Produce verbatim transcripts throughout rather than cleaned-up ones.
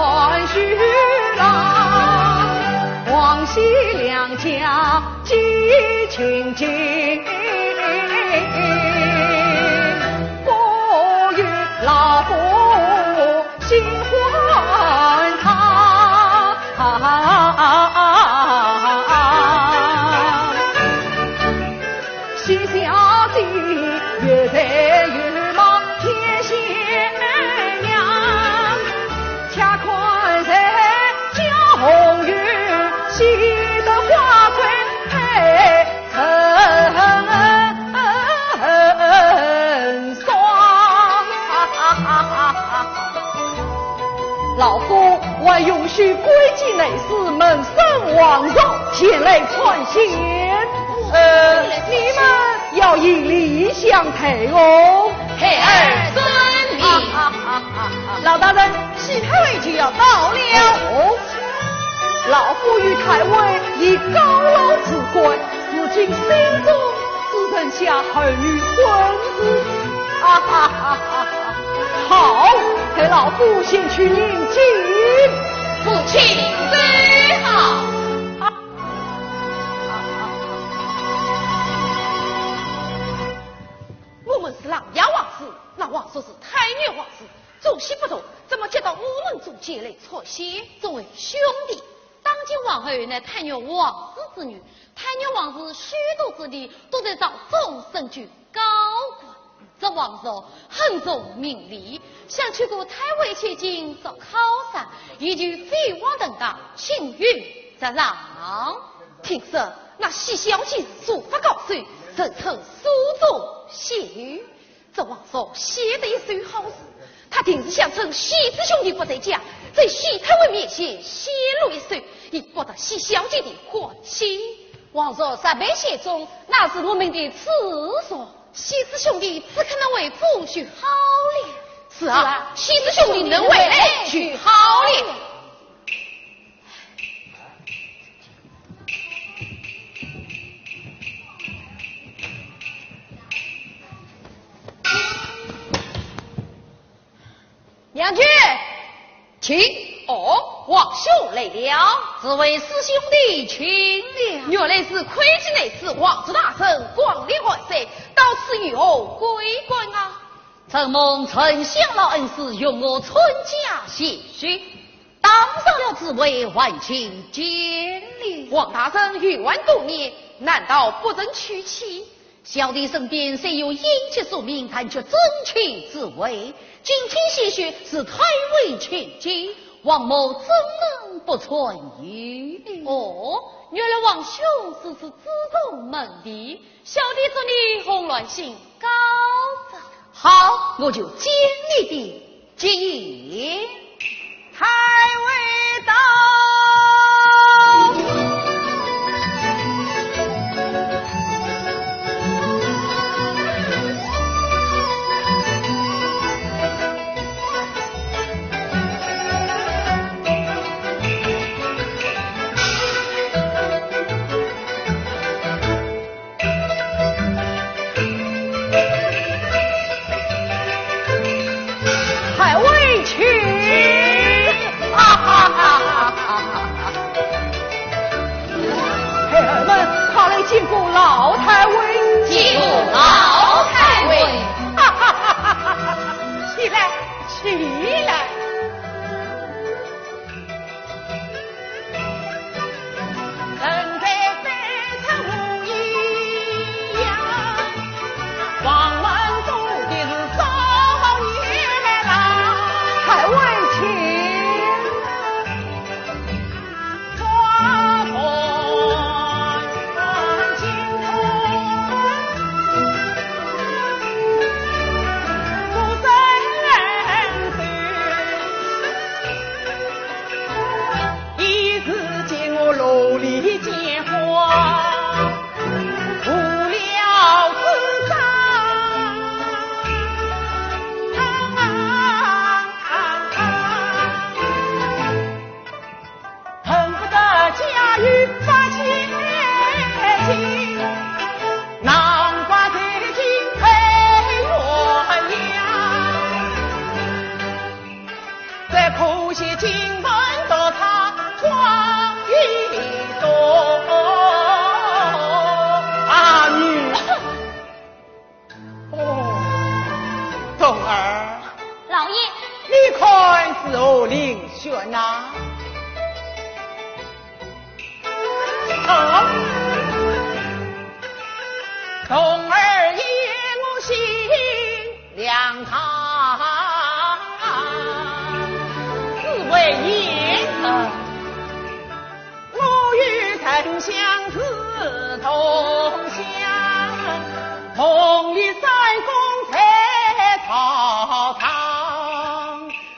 欢喜啦，王喜两家既清净，不与老夫心欢喜。喜小姐有才有貌天仙娘，且看谁家红运，喜得花魁配成双。老夫 还用须跪见内侍，问声皇上前来传信。呃，你们要以礼相待哦。孩儿遵命。老大人，喜太后就要到了。哦，老夫与太后已告老辞官，如今心中只剩下儿女婚事。哈哈哈哈哈！ 好，待老夫先去迎接。父亲走好。我们是琅琊王氏，那王叔是太原王氏，祖系不同，怎么接到我们中间来出现？众位兄弟，当今皇后乃太原王氏之女，太原王氏许多子弟都在朝中生举高官。这王叔很重名利，想娶个太后千金做靠山，以求飞黄腾达，青云直上。听说那喜小姐是书法高手，人称书中仙女。这王叔写得一手好字，他定是想趁喜之兄弟不在家，在喜太后面前显露一手，以博得喜小姐的欢心。王叔设备写中，那是我们的次数。喜之兄弟只可能回府就好了。是啊，是啊，喜之兄弟能回来就好了。 娘舅，请。哦，王兄来了。这位师兄弟请了。原来是魁梧男子王叔大人光临寒舍，到此有何贵干啊？承蒙丞相老恩师，容我参加谢师，当上了知会，还请见礼。王大人游玩多年，难道不曾娶妻？ 小弟身边虽有姻亲数名，但却真情之位。今天谢师是太后千金，王某怎能不参与呢？哦，原来王兄如此注重门第，小弟祝你红鸾星高照。好，我就遵你的 接应。太尉到。太尉请。啊，呐。好，童儿言我心两堂，只为言，我与沉香志同乡，同立三公在朝堂。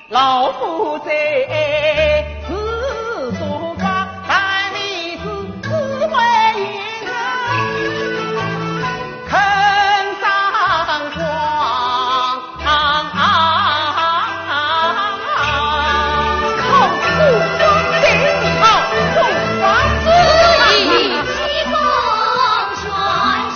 老夫在是书房，但你是只为一人肯上光。好，书房顶好，书房之一，西风卷起。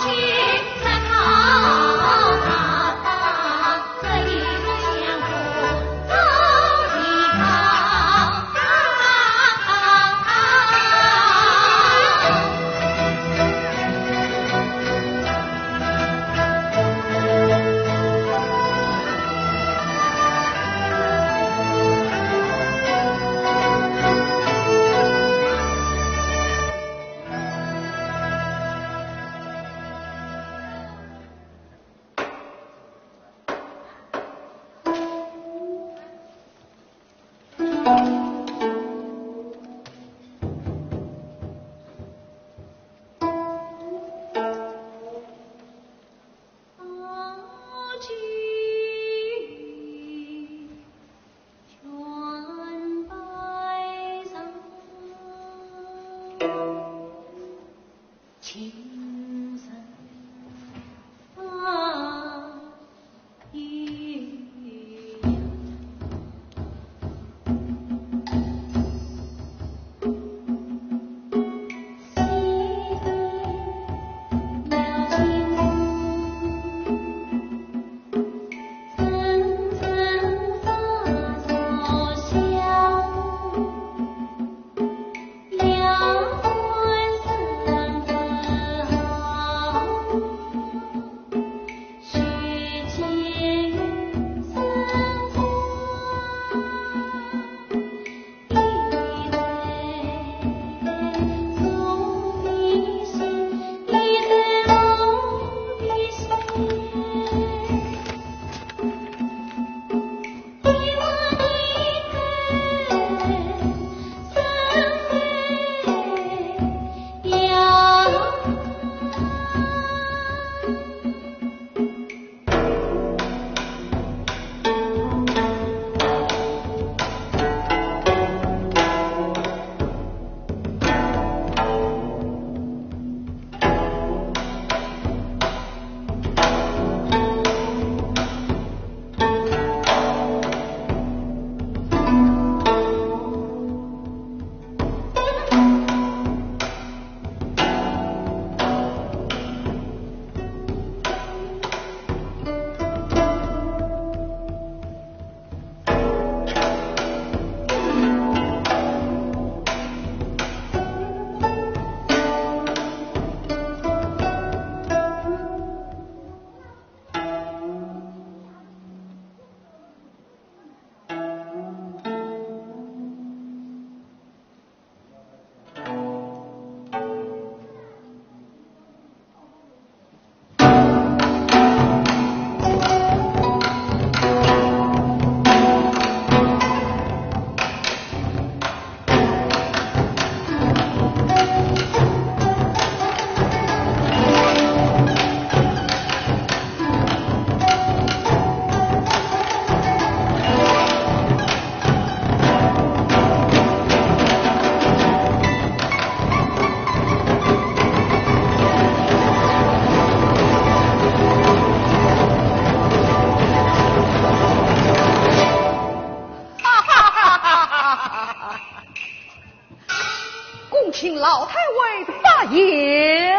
恭请老太尉发言。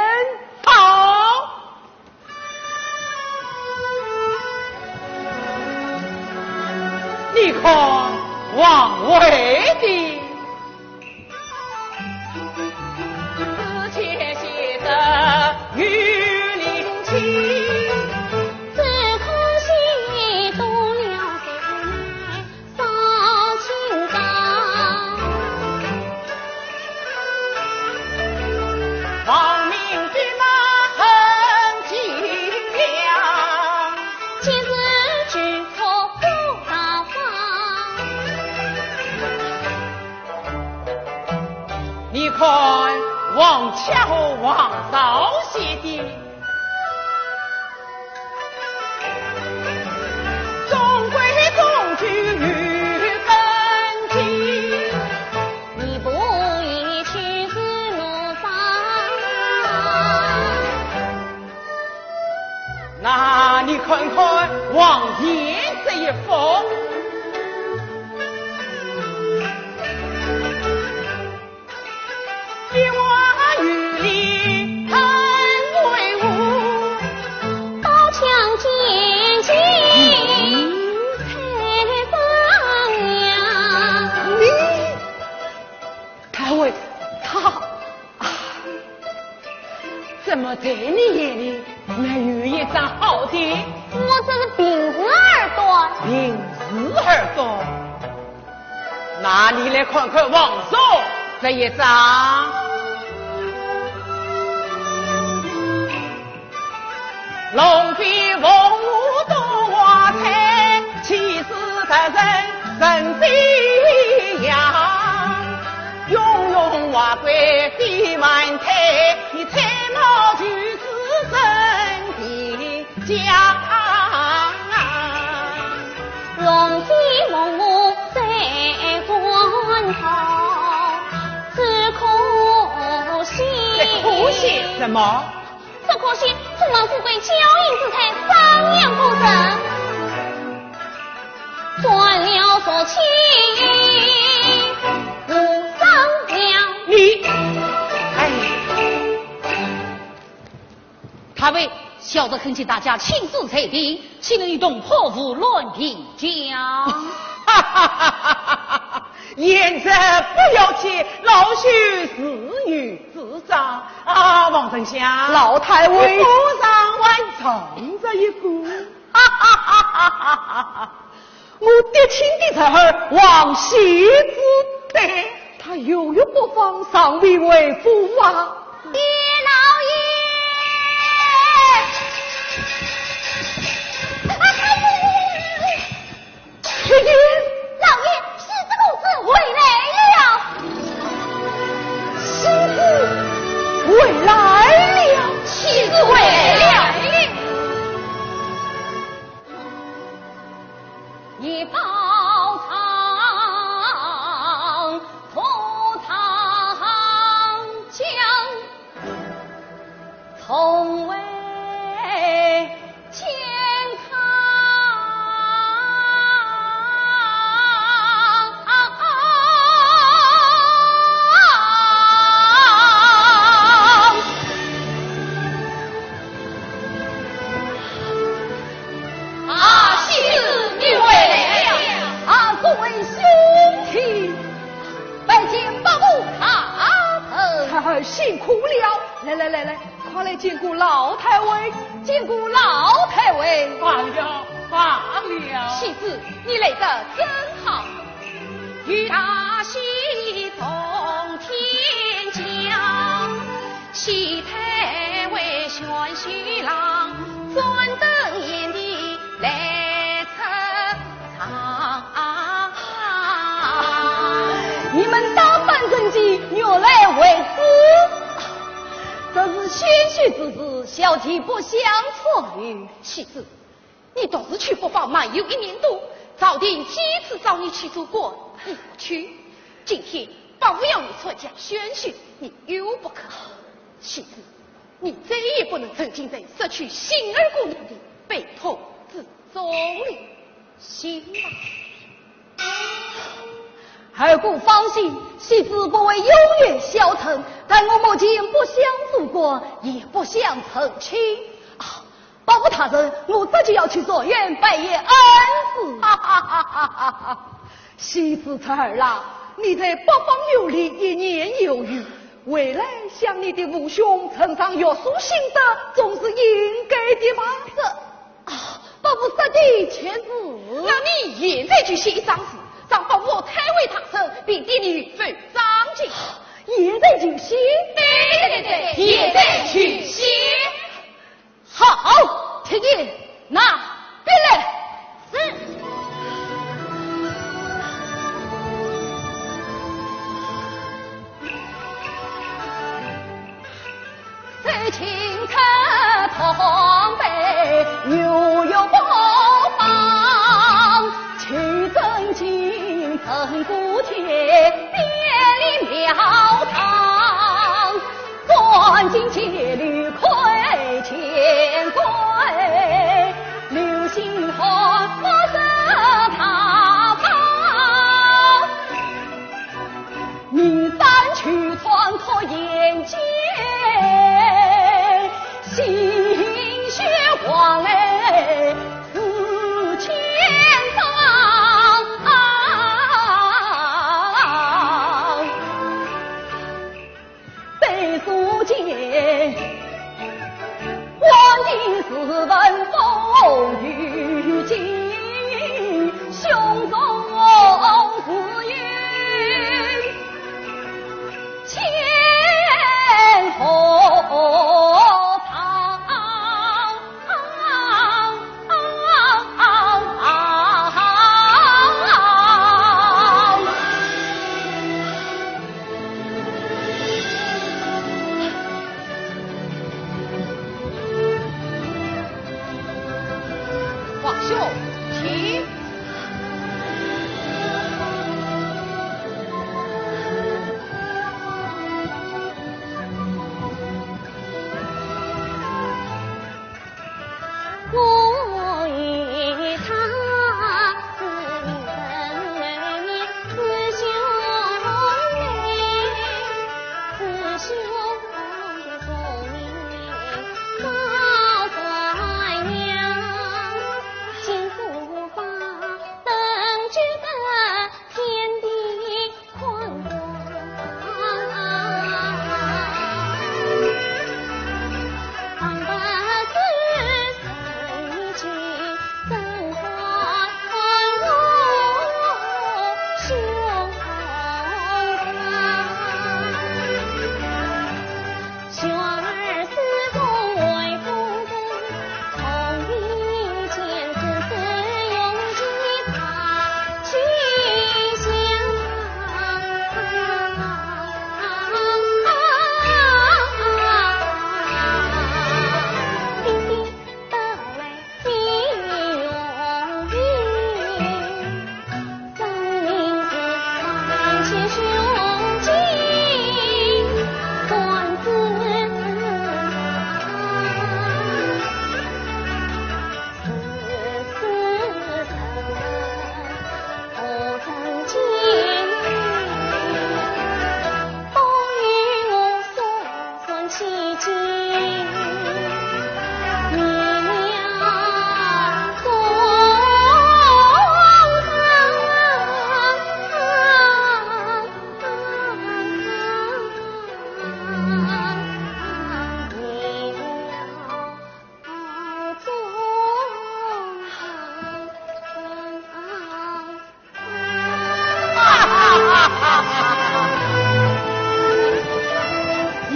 好。你看王位的。看王家和王少爷的，中规中矩有根基。你不依去是奴方。那你看看王爷这一幅。 一望有你很威武，刀枪剑戟在上呀。你，太尉，他，啊，怎么在你眼里没有一张好的？我只是凭字而断。凭字而断？ 那你来看看王叔这一张。龙飞凤舞夺华彩，气势夺人神飞扬。雍容华贵飞满台，你才貌就是神的 家。龙飞凤舞在官道，只可惜。这可惜什么？只可惜中郎富贵娇艳姿态，张扬过人，断了俗气，无伤了。你，哎。 太尉，小侄恳请大家亲自裁定，岂能同伙胡乱评价。哈哈哈哈哈！贤侄不要气，老朽自有主张。啊，王丞相，老太尉，你果然还剩这一个。哈哈哈哈哈哈！ 我嫡亲的侄儿王喜之，对，他犹豫不放，尚未回府啊。爹老爷！哎呀，老爷，喜之公子回来了。喜之回来了。喜之回来了。 一包汤，脱汤浆，从未见汤。啊，喜子，你回来了。啊，各位兄弟，拜见伯父大人。侄儿辛苦了。来来来来，快来见过老太尉，见过老太尉。罢了，罢了。喜子，你来得正好。 与大喜从天降，喜太尉选婿郎，专登贤弟来出场。你们打扮整齐，原来为此。这是选婿之事，小弟不想参与。喜子， 你独自去不报，慢游一年多，朝廷几次召你去做官，你不去。今天伯父要你出家选婿，你又不肯。喜子，你再也不能沉浸在失去心爱姑娘的悲痛之中了。行吧。 二哥放心，喜子不会永远消沉，但我目前不想做官，也不想成亲。啊，伯父大人，我这就要去状元拜谢恩师。哈哈哈哈哈哈！喜子侄儿啦，你在北方游历一年有余，回来向你的父兄呈上学术心得，总是应该的吧？这 啊，伯父说的确是。那你现在就写一张字，让伯父太尉大人并替你付章金。现在就写？对对对对，现在就写。好，听见，拿，笔来。是。红杯牛肉包饭，秋蒸金针菇贴，店里庙堂，钻进街里看见鬼，流星花，花生大包。 名山秋川可眼见，心血狂来似千丈。对书间，万里诗文风雨尽，胸中自有 千和尚。王兄，请。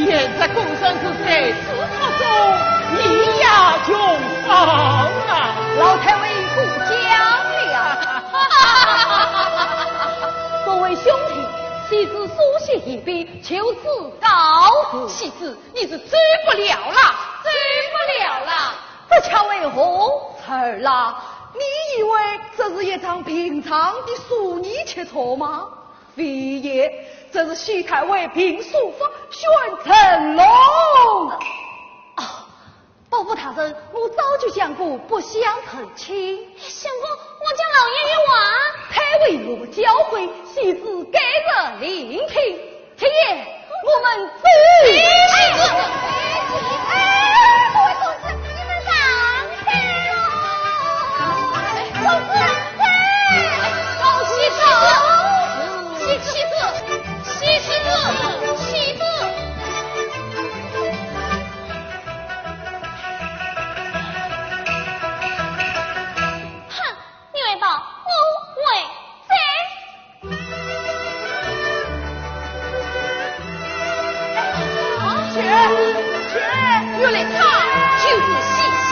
现在果然是在此途中，你呀，穷方啊！老太尉过奖了。各位兄弟，戏子书写一毕，就此告辞。戏子，你是走不了了，走不了了。这却为何事啦？你以为这是一场平常的书艺切磋吗？ 非也，这是西太尉评书法选成龙。啊，伯父大人，我早就讲过不想成亲。相公，我家老爷有话。太尉我教诲，戏子改日另听。天爷，我们走。哎，哎，哎，各位公子，你们让开喽！公子，哎，高喜走。 戏子，戏子，戏子，戏子。哼，你会跑，我会追。去，去，原来他就是戏仙。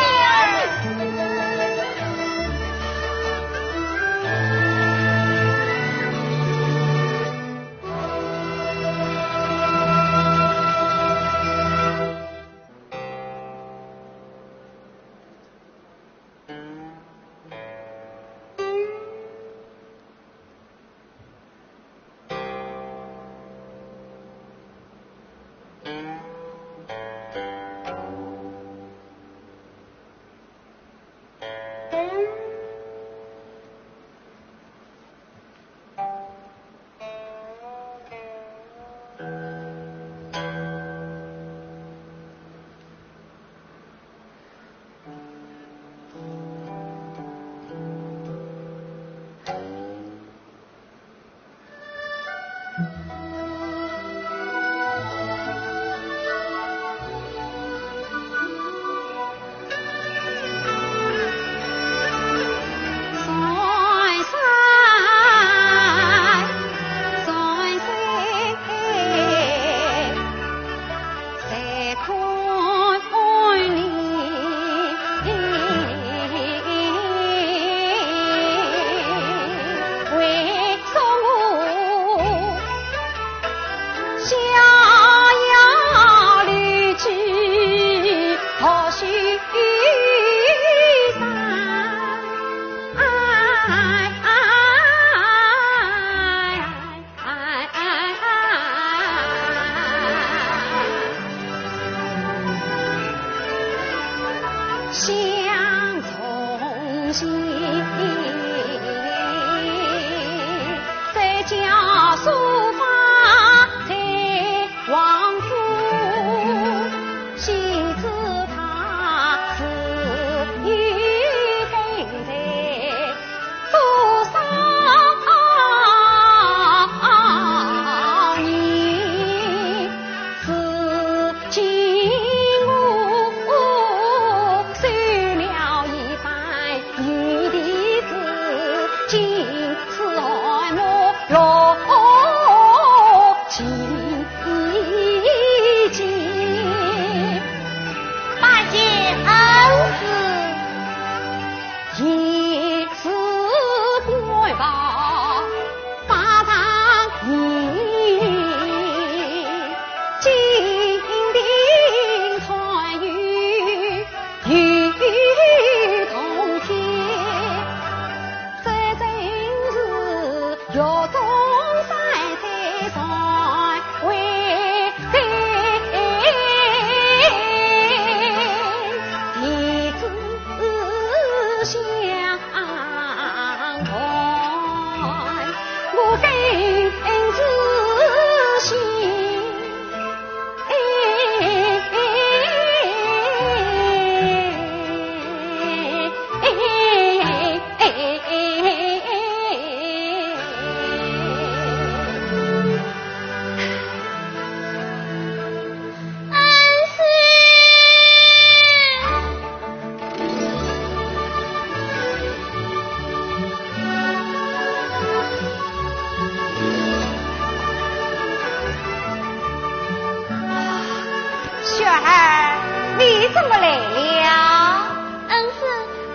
雪儿，你怎么来了？恩师，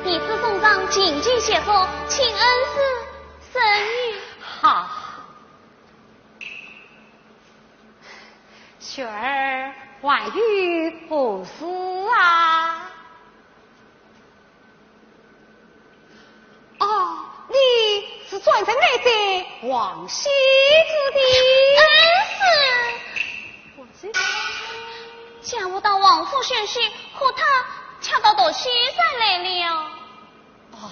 弟子送上进京写作，请恩师审阅。好。雪儿，还有何事啊？ 哦，你是专程来见王羲之的？嗯，是。王羲之？想不到王府学士和他恰到独西山来了。哦，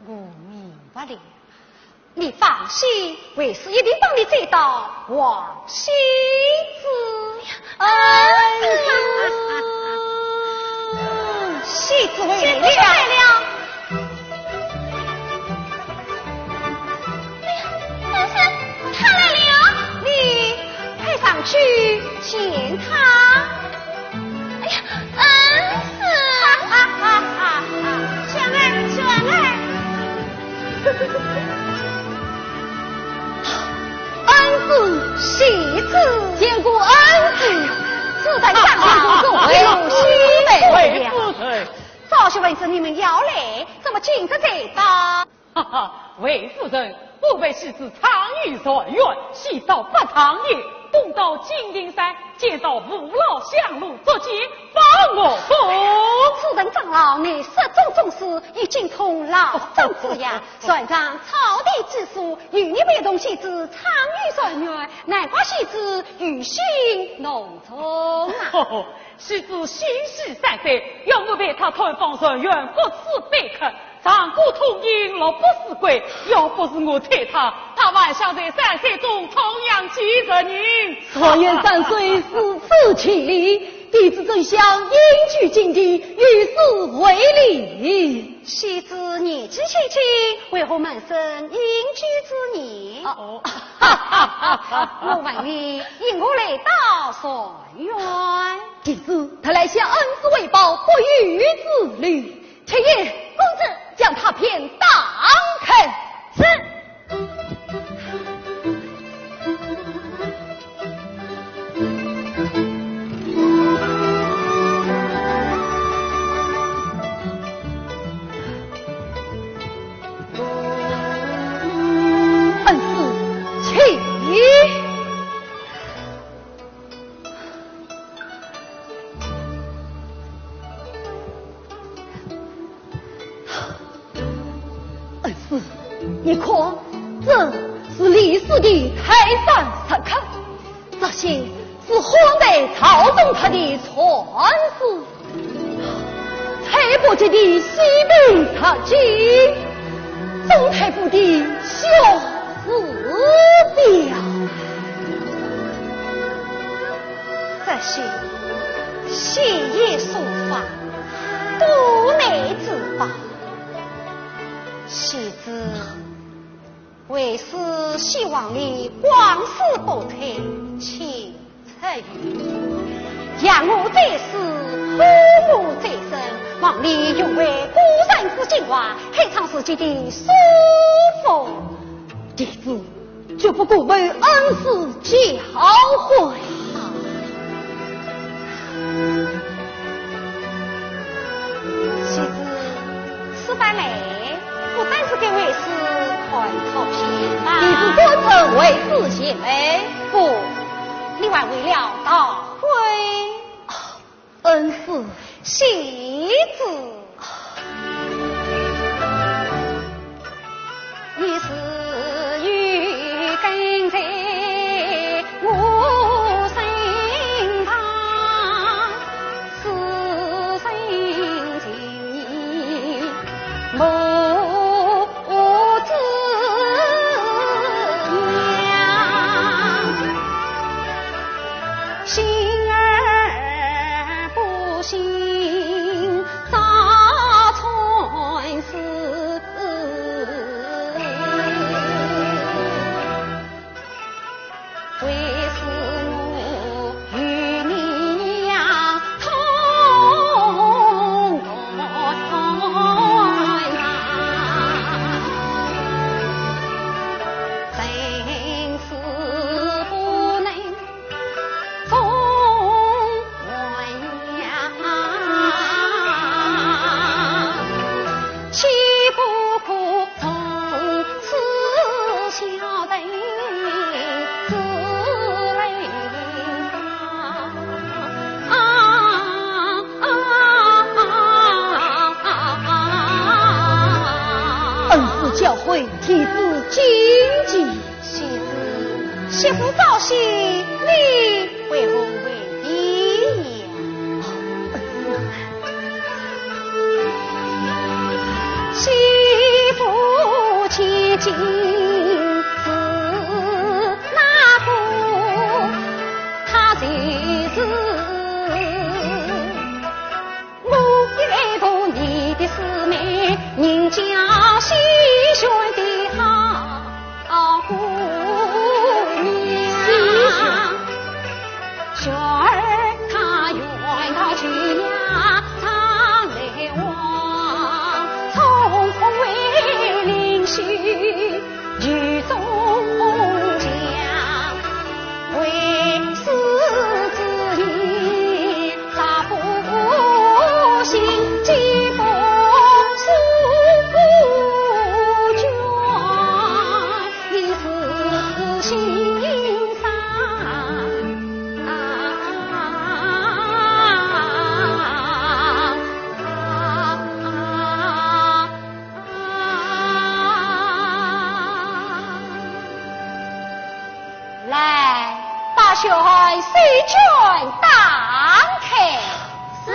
我明白了。 你放心，为师一定帮你追到王羲之。哎呀，羲之回来了。羲之回来了。哎呀，恩师，他来了。你快上去见他。 哎呀，恩师！哈哈哈哈哈！雪儿，雪儿！恩师，羲之，见过恩师。此等长相，见过恩师。回府。赵学文是你们要来，怎么今日才到？ 哈哈，回府人，我陪羲之畅游婵园，戏到八堂夜，东到金庭山，见到父老乡邻，足见把我功。此等长老，乃是种种事，已经通老张子牙，传唱草堂之书，有你陪同羲之畅游婵园，难怪羲之忧心忡忡啊。吼吼，羲之心系山水，要我陪他探访婵园各处碑刻，上过通刑，落魄死鬼，要不是我催他，他还想在山水中徜徉几十年。状元万岁，如此失礼，弟子怎想隐居禁地，有失威礼。 喜子年纪轻轻，为何问生隐居之年？哦，我问你，因何来到状元？弟子特来向恩师汇报不遇之旅。天爷，公子，将他便打开。是。 恩师，请。 恩师，你看，这是李氏的泰山石刻，这些是汉代曹仲达的传世，蔡伯喈的西平石经，宋太祖的小字表。这些鲜艳书法，都乃至宝。 喜子，为师希望你广施布推，请赐予，扬我再世，护我再生，望你永为古人之精华，开创自己的书风。 弟子绝不辜负恩师教诲。喜子，此番来，不单是给为师看图片吧？弟子专程为师献美。不，你还为了逃婚？恩师。喜子。 恩师教诲，弟子谨记。 喜子，媳妇早逝，你为何未归呀？媳妇千金是哪个？她就是 我一来读你的师妹，名叫西厢的好姑娘。喜儿她远道求学常来往，匆匆为林许 雨中将，为师之言，若不信，岂不是卷？你是心上。 来，把宣书卷打开。是。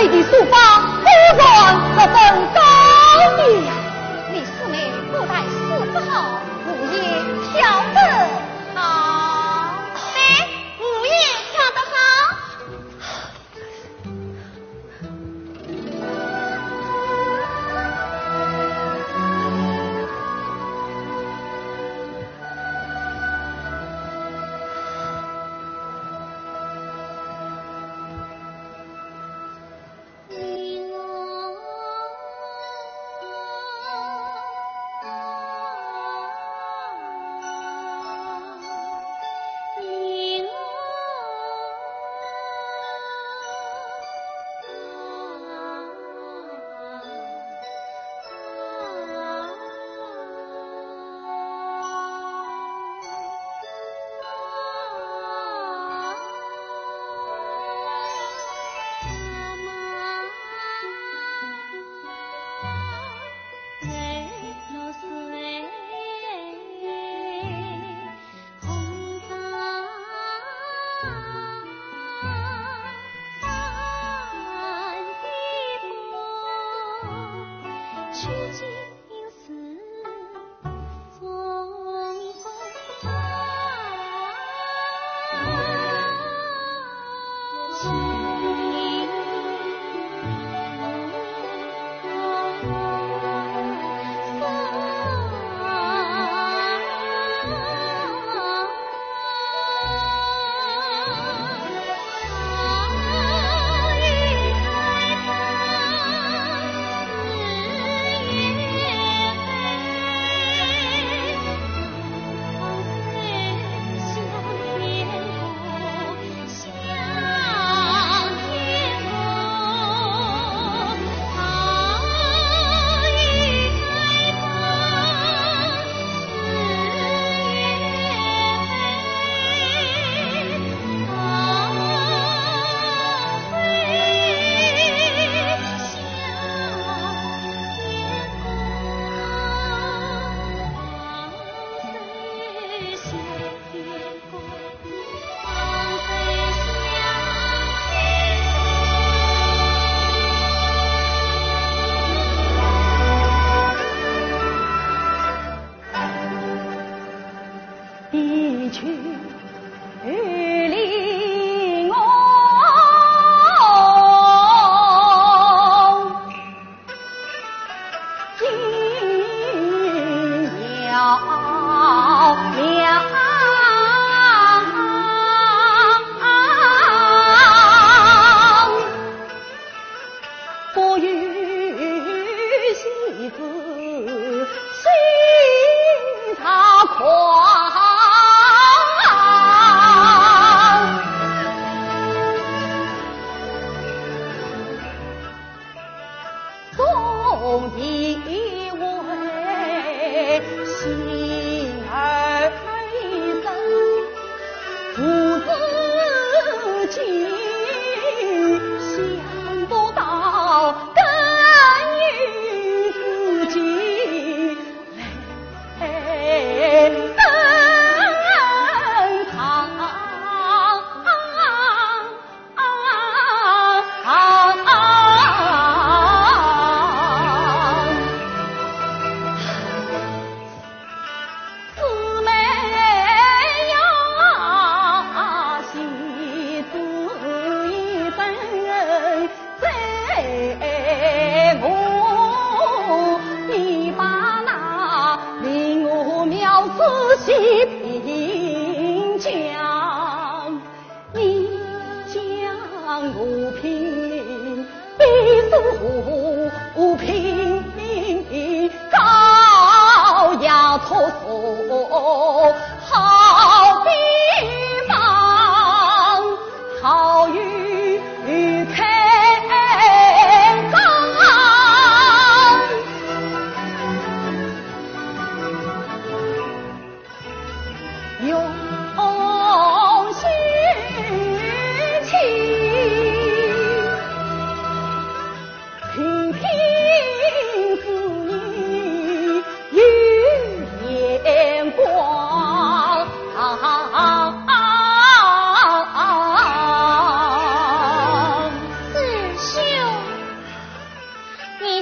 你的书法果然十分高明呀。你师妹不但书法好，武艺跳得好。对，武艺跳得好。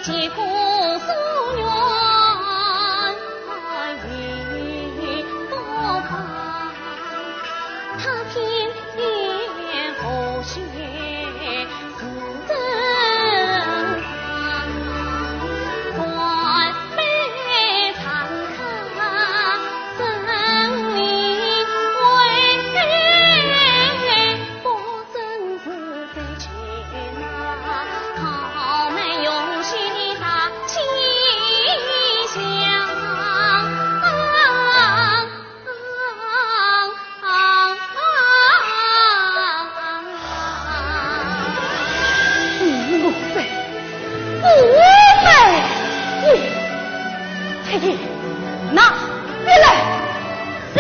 你我非，我非，你，太医，拿笔来。是。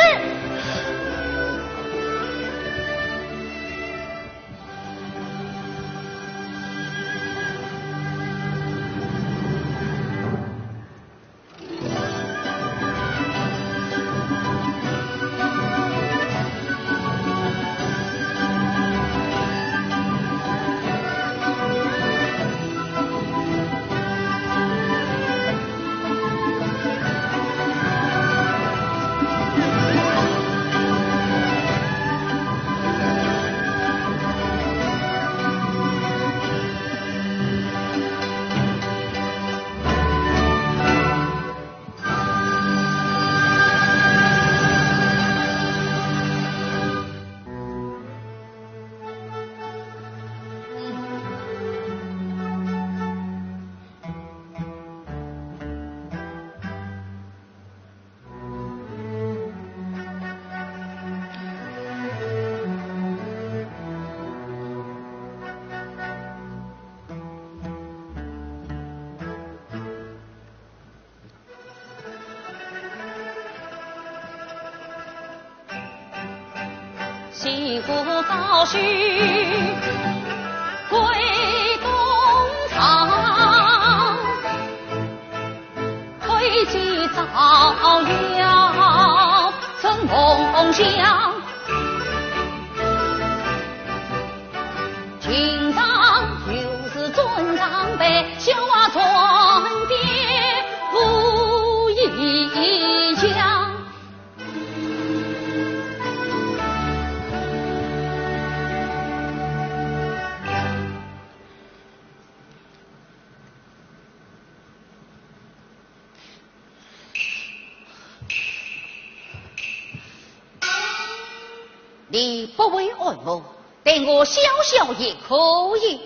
你不会爱我，对我笑笑也可以。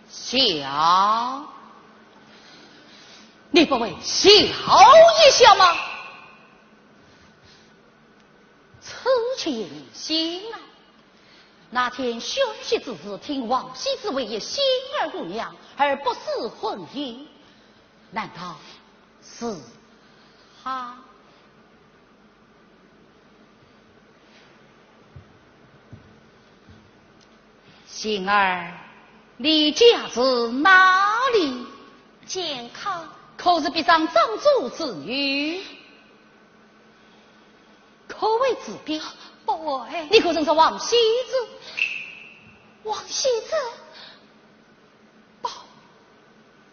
笑？你不会笑一笑吗？此去也你心啊！那天宣席之时，听王羲之为一仙儿姑娘而不思婚姻，难道是他？ 星儿，你家住哪里？健康。可是别上张祖之女？可会自比？不会。你可认识王羲之？王羲之？不，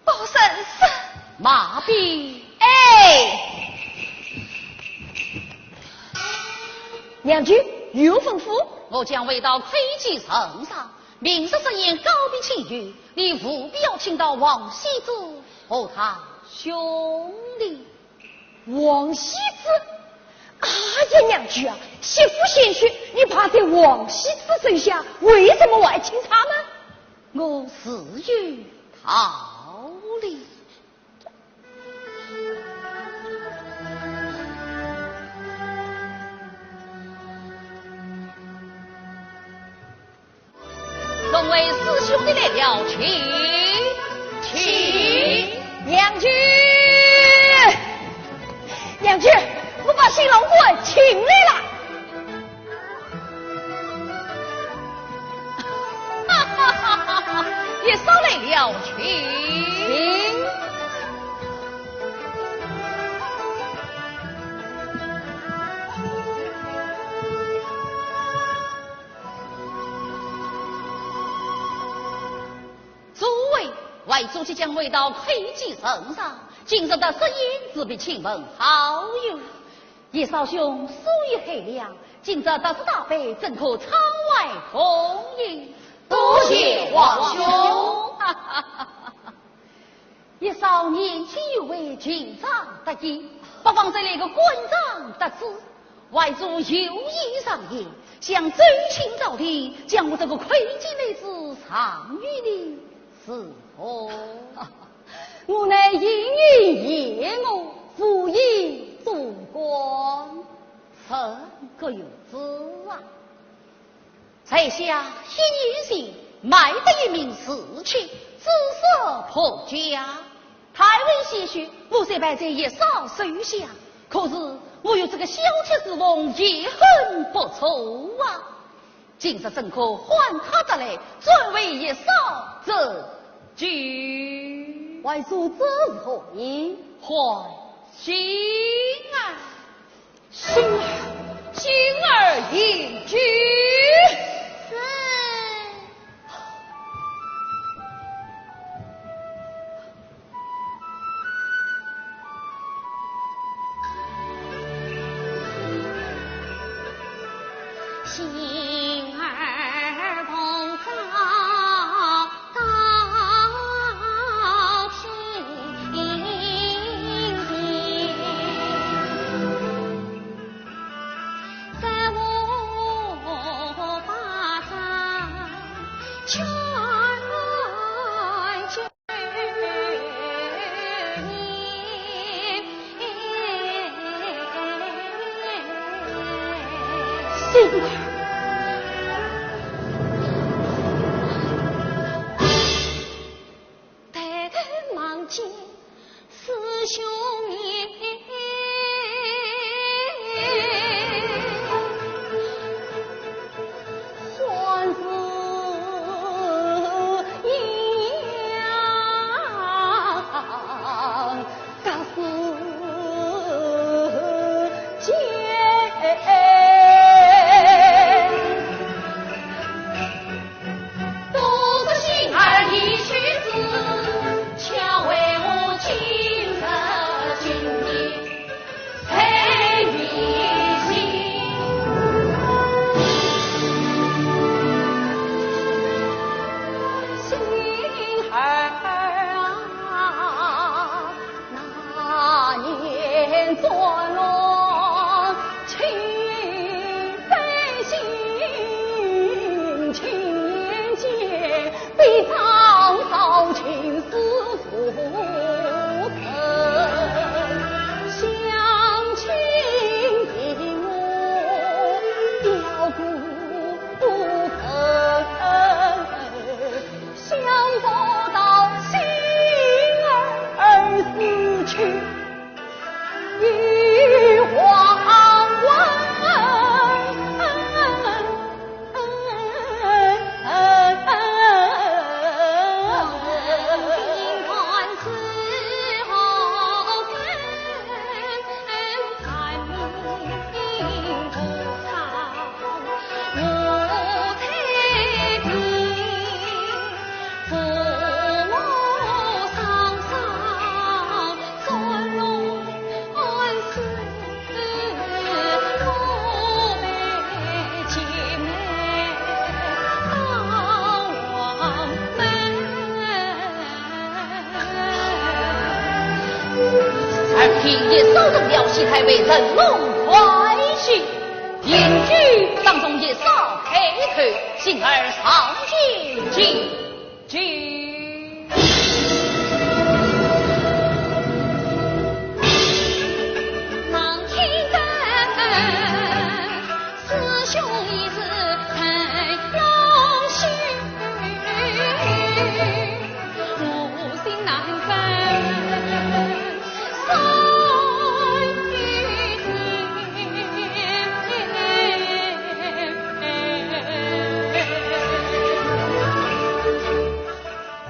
不认识。马屁！哎，娘舅，有何吩咐？我将回到魁己圣上，明日设宴告别亲友，你务必要请到王羲之和他兄弟。 王羲之？哎呀，娘舅啊，媳妇贤婿，你排在王羲之之下，为什么我要请他们？我自有道理。 众位师兄弟来了，请，请。娘舅，娘舅，我把新郎官请来了。哈哈哈哈哈！也少来了，请。请。 诸位外祖即将回到魁稷圣上，今日特设宴，自必请问好友。叶绍兄，宿夜寒凉，今日特设大杯，怎可窗外共饮？多谢皇兄。叶绍年轻有为，情长得意，不妨再来个馆长得主。外祖有意上言，想奏请朝廷，将我这个魁稷妹子让与你，如何？我乃应允燕乐，无意做官。臣各有知啊。在下一年前卖得一名侍妾，姿色不佳。太尉谢雪，我虽拜在叶绍手下，可是我与这个小妾侍奉，也很不错啊。今日怎可唤她得来，专为叶绍奏酒？外祖，这是何意？欢喜啊！ 星儿，星儿饮酒。是。星儿奉上 抬头望见师兄面，欢喜呀。 而今叶绍同了西太尉陈龙快去，刑具当从叶绍开脱，幸而上殿进酒。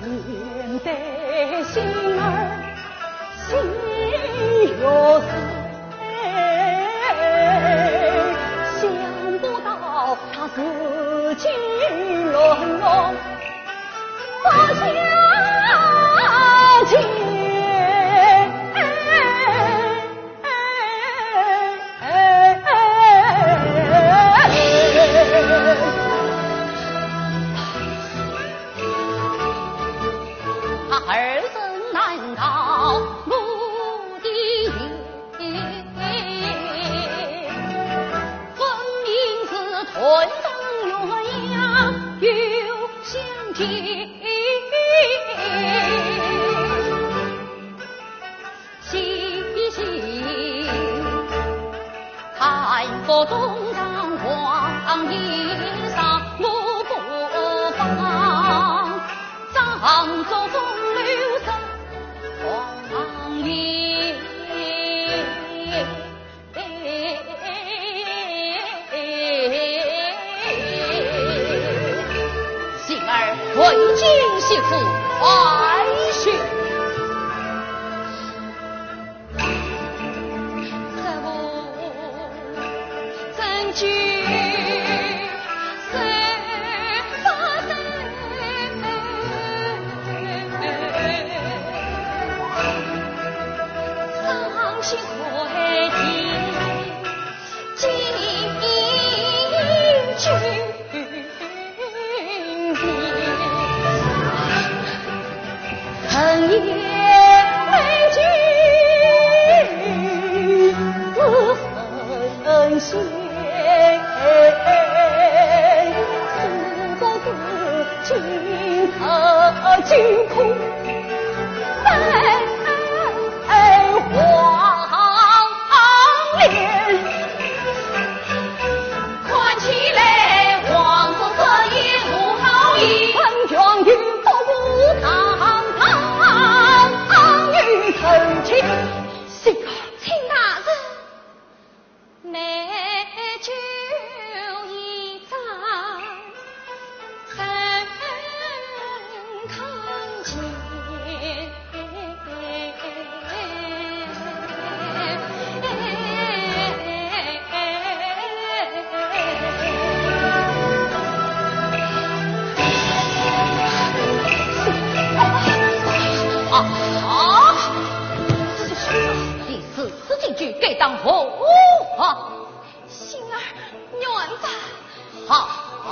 面对星儿心若碎，想不到他如今沦落，不想二人难逃目的眼，分明是断肠鸳鸯又相见。 西行，看破东床黄叶上，我不妨，长作风流生黄叶。 幸而未见媳妇，快去。怎知 请大人。 啊！你四字经句，该当何话？幸儿愿答。好，好。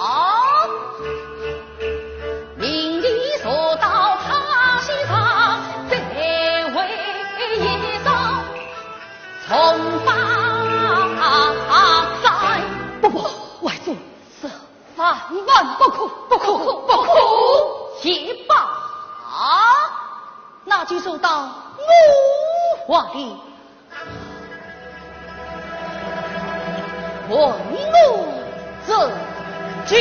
不，不，外祖，这万万不可，不可，不可。且罢，那就说到我话里，问我这句。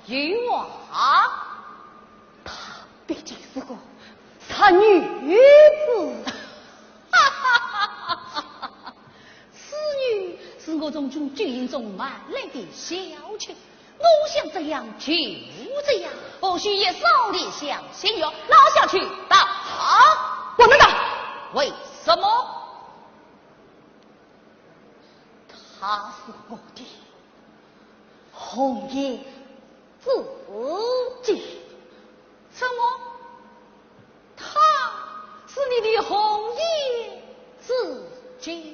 有啊，她毕竟是个弱女子。此女是我从军军营中买来的小妾，我想怎样就怎样，何须一手留下心愿？老小去吧。不能打。为什么？她是我的 红颜知己。什么？她是你的红颜知己？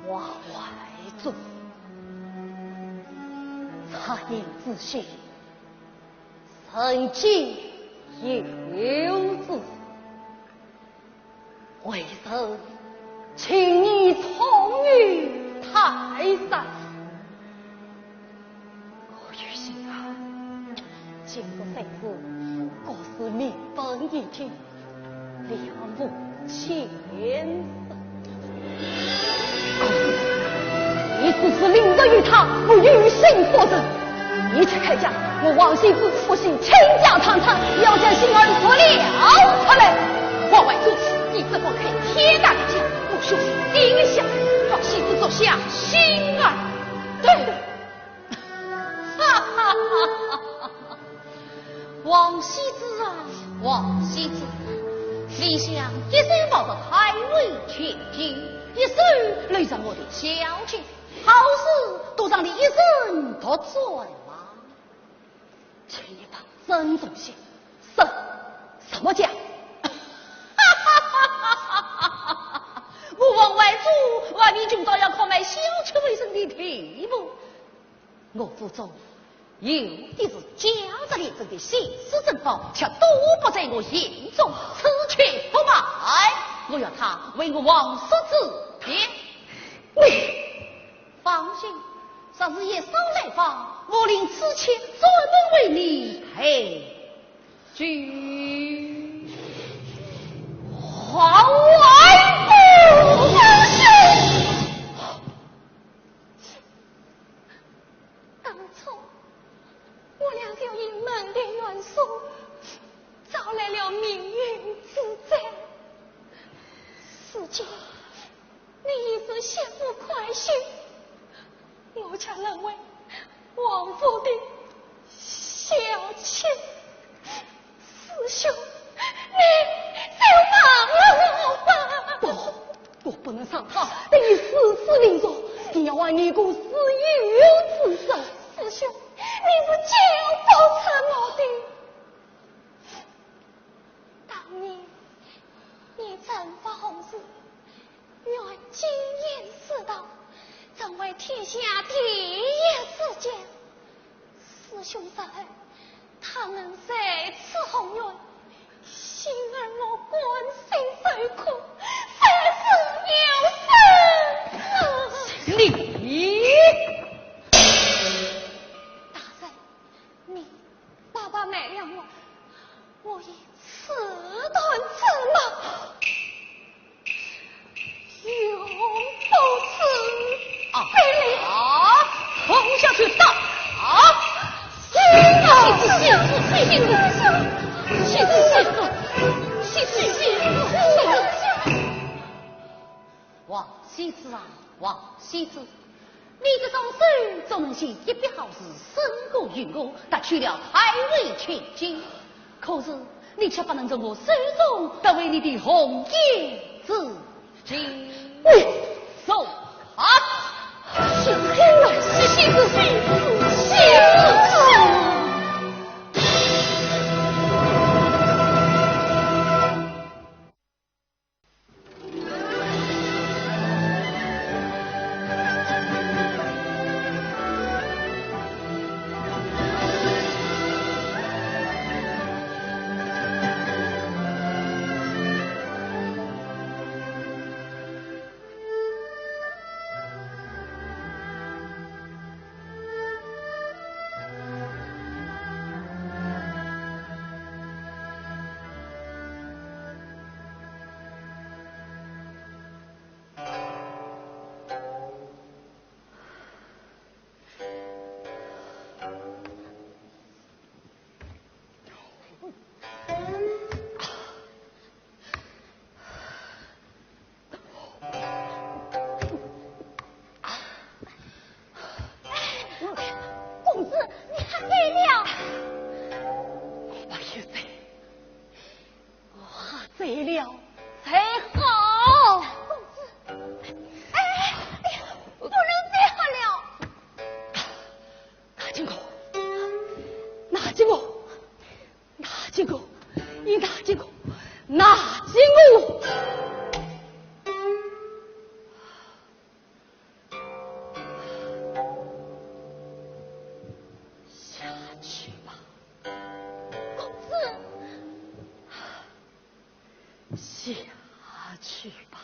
王怀祖，恺隐之心，人皆有之。为臣情义痛于泰山。 我与心儿，今日虽死，各是命分已定，两无前程。公子，你只是凌辱于她，不与心不仁。你且开价，我王羲之不惜倾家荡产，要将心儿夺了出来。王怀祖，你怎么开天大的价？我休想心下，让羲之做下心儿。对。 哈哈哈哈哈！王羲之啊，王羲之，你想一手抱着太尉千金，一手留着我的小妾，好事都让你一人独占吗？请你保重身体。什，什么价？哈哈哈哈哈哈！我王怀祖，还未穷到要靠卖小妾为生的地步。 我府中有的是价值连城的稀世珍宝，却都不在我眼中，此去不卖，我要它为我王室之便。你放心，若是一嫂来访，我领此妾专门为你陪酒。王怀祖！ 当初我俩就因门第悬殊，招来了命运之灾。如今你已是媳妇快婿，我却沦为王府的小妾。 师兄，你就放了我吧。不，我不能让她对你如此凌辱，定要还你一个自由之身。师兄，你是救不出我的。当年你征伐洪氏， 愿金印四道，成为天下第一世家。师兄死后，他能再次宏远，幸而我甘心受苦，三生有幸啊！你！大人，你白白卖了我，我已 自断自谋，永不自啊！啊！红小姐到！啊！王羲之啊，王羲之！ 王羲之，你这双手总能写一笔好字，胜过于我，夺取了太尉千金。可是你却不能从我手中夺回你的红颜知己。你说啊！羲之，羲之，羲之，羲之！哎，好。公子，哎，哎呀，不能再喝了。拿金鼓，拿金鼓，拿金鼓，你拿金鼓，拿金鼓。 下去吧，公子。下去吧。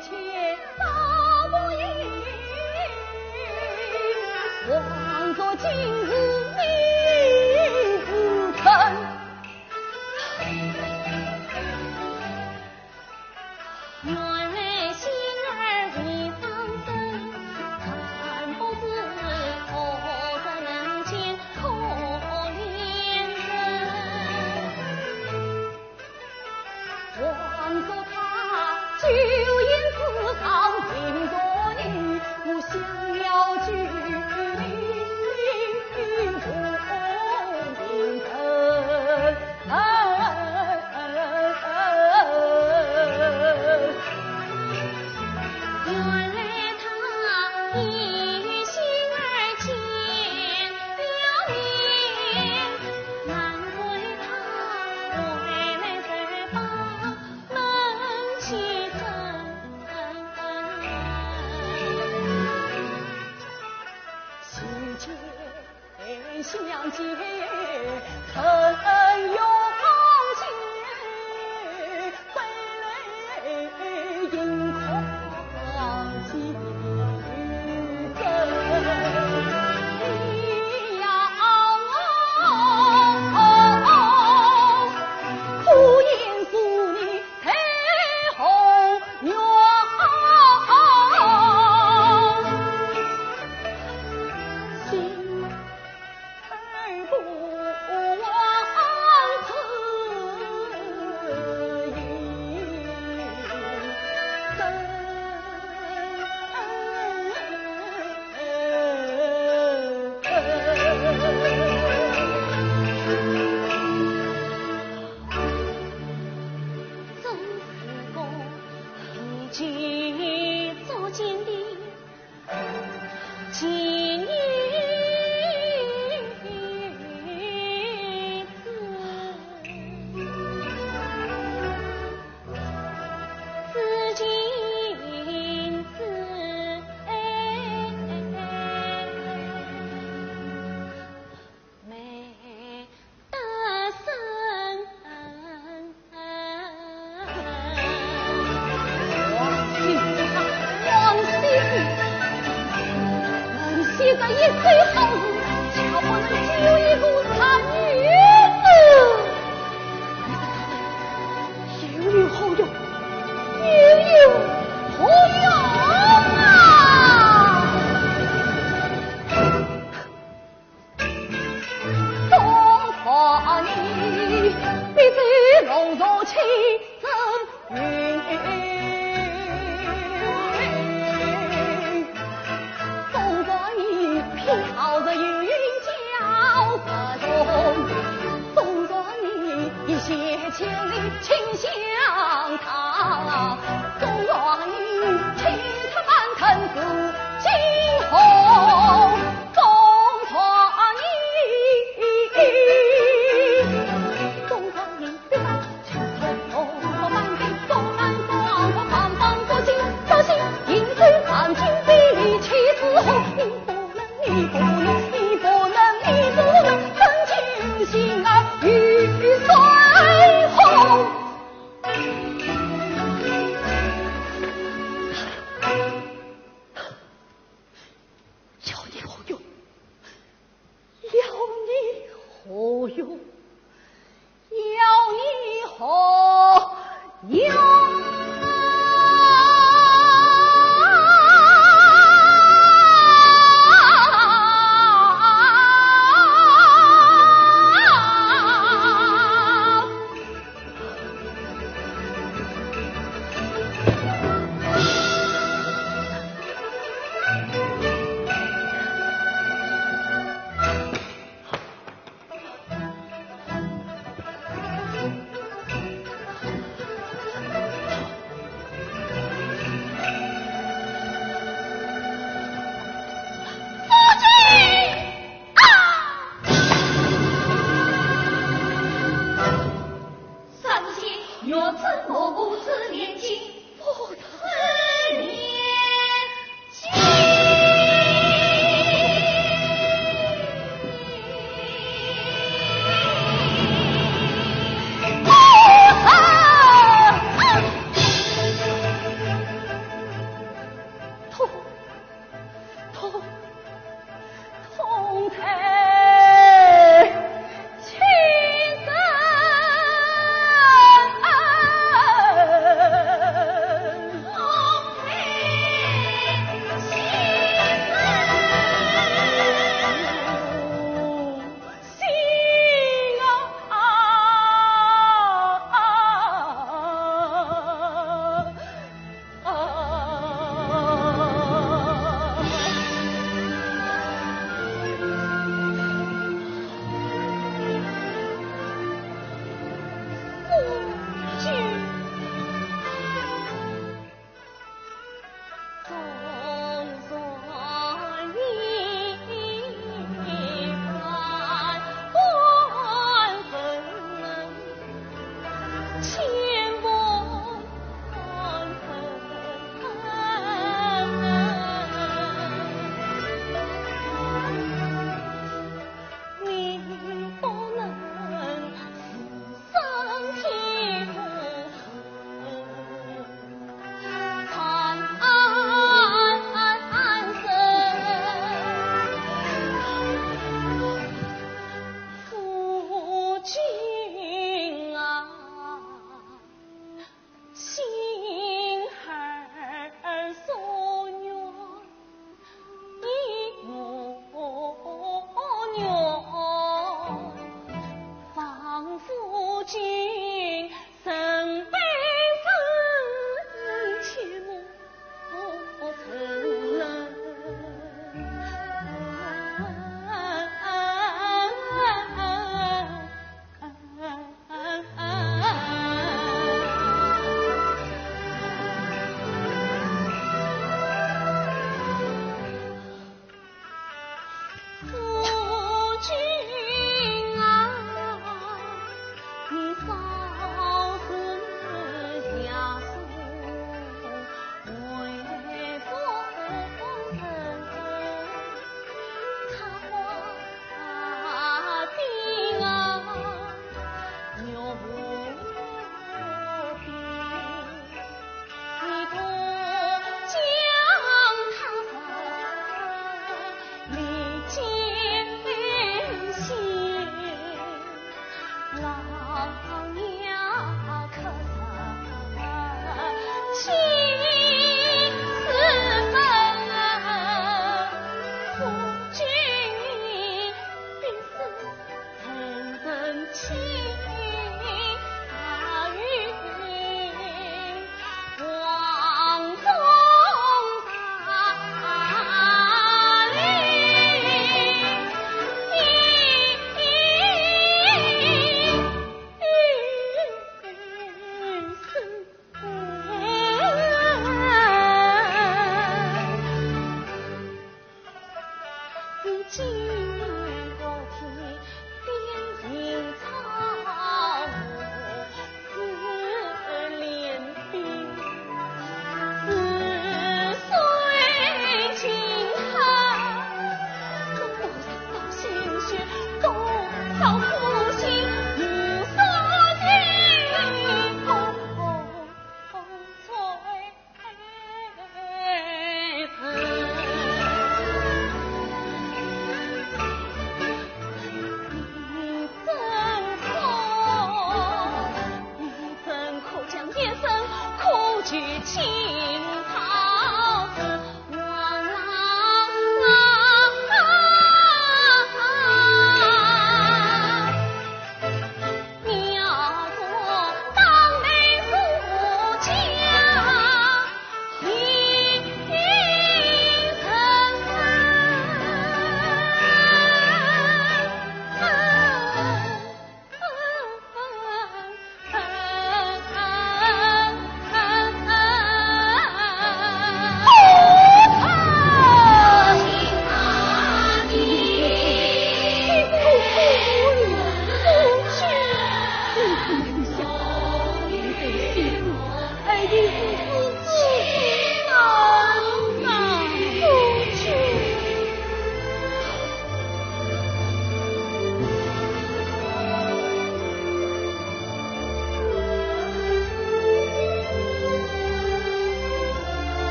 千道不应，枉作今日你不肯。原来心儿未曾生，看不知何日能见可怜人。 望着他酒宴之上，定着你，我想要救你，我命人。原来他一心儿见了面，难怪他回来才把门去关。相见曾有情，归来应当寄人。你呀，可怜是你 太后娘。心儿不忘此一生。 真是个一见如故的奇女子。紫金枝，哎，美 得胜。王喜之，王喜之，能喜得一桩好事，却不能救一个惨女子。又有何用？又有何用啊？ 东方你，必是龙族亲生女。东方你，飘着云飘着风，东方你，一泻千里亲相沓。东方你，青山满天紫金红。 心啊，与谁红？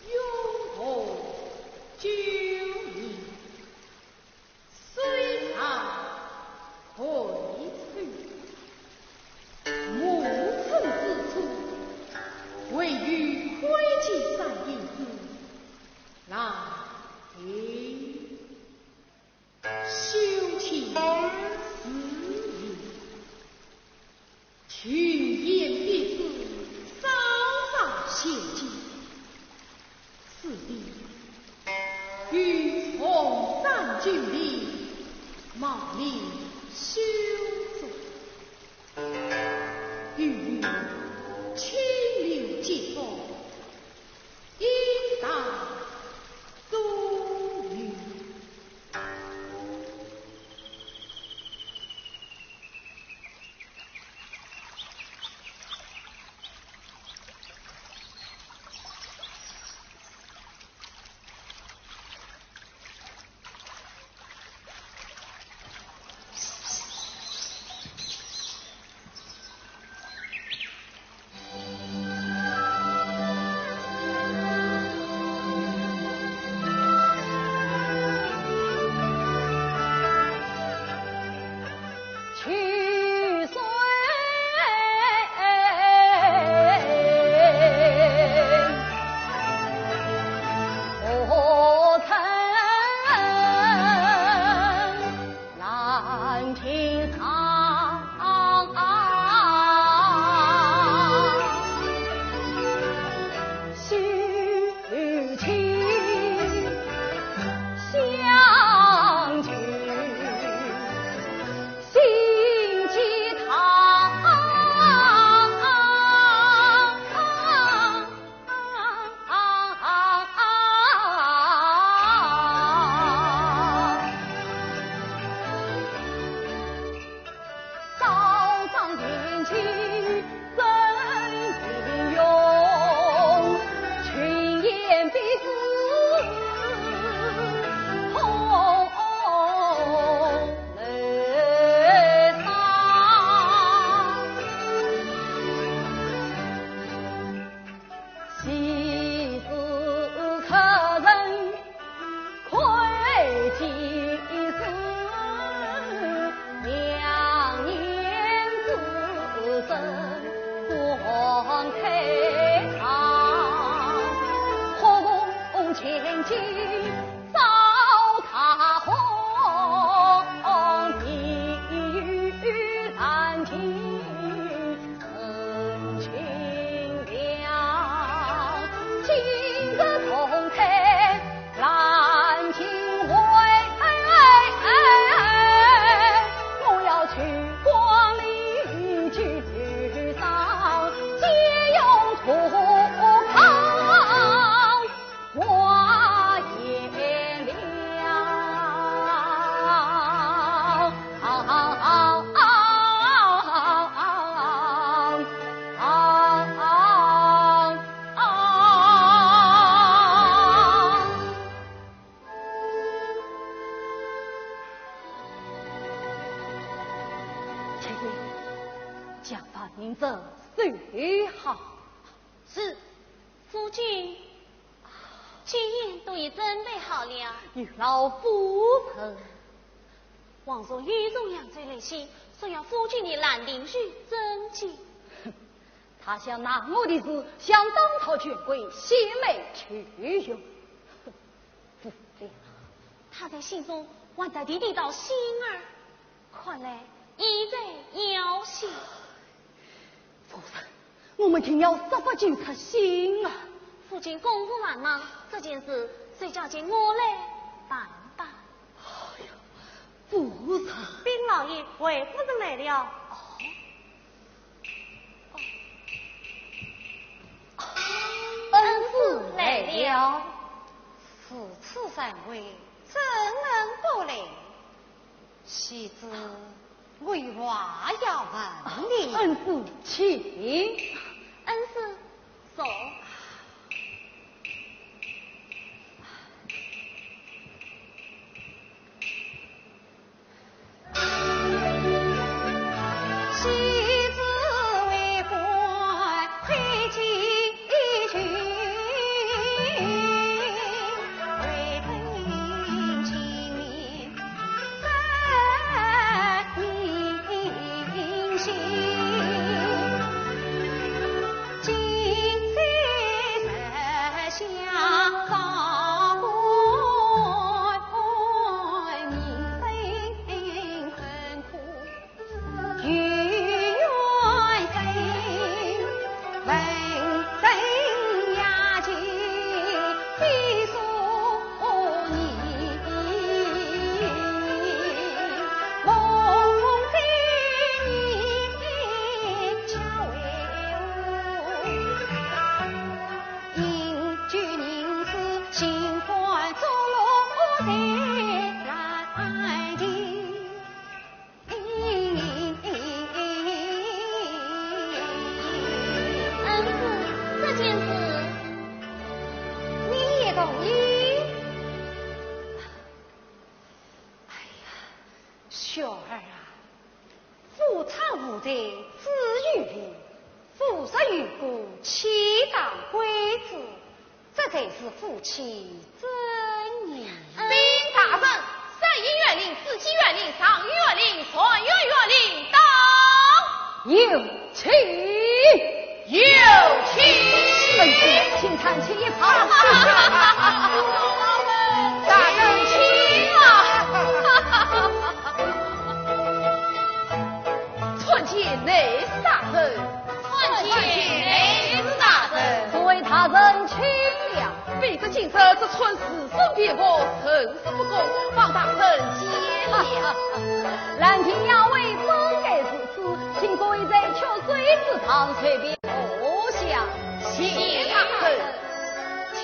永和九年，隋朝癸丑，暮春之初，位于会稽山顶之兰亭。 修建寺院，群贤毕至，早早献计。此地由崇山峻岭茂林修筑， 由于清流杰作，一代宗师。这最好。是，夫君，酒宴都已准备好了。有劳夫人。皇上御驾扬州来信，说要夫君与兰亭序成亲。他想拿我的字，想当朝权贵，献媚求荣。 不了，他在信中还特地提到心儿，看来意在要紧。夫人，我们定要设法救出心儿。夫君公务繁忙，这件事就交给我来办吧。哎呀，夫人。禀老爷，回夫人来了。哦。 恩师来了。如此盛会，怎能不来？贤侄，我有话要问你。恩师，请。恩师，坐。 恩师，这件事你也同意？哎呀，雪儿啊， 夫唱妇随子有礼，夫说有故，妻当归之，这才是夫妻之义。禀大人，三爷辕令，四爷辕令，上有辕令，下有辕令，到。有请。 有请。请看这一旁。大人请啊。参见内侍大人。参见内侍大人。各位大人请了。卑职今日只穿四身便服，甚是不恭，望大人见谅。兰亭雅味本该如 此，请各位在曲水之旁随便坐下。谢大人，请。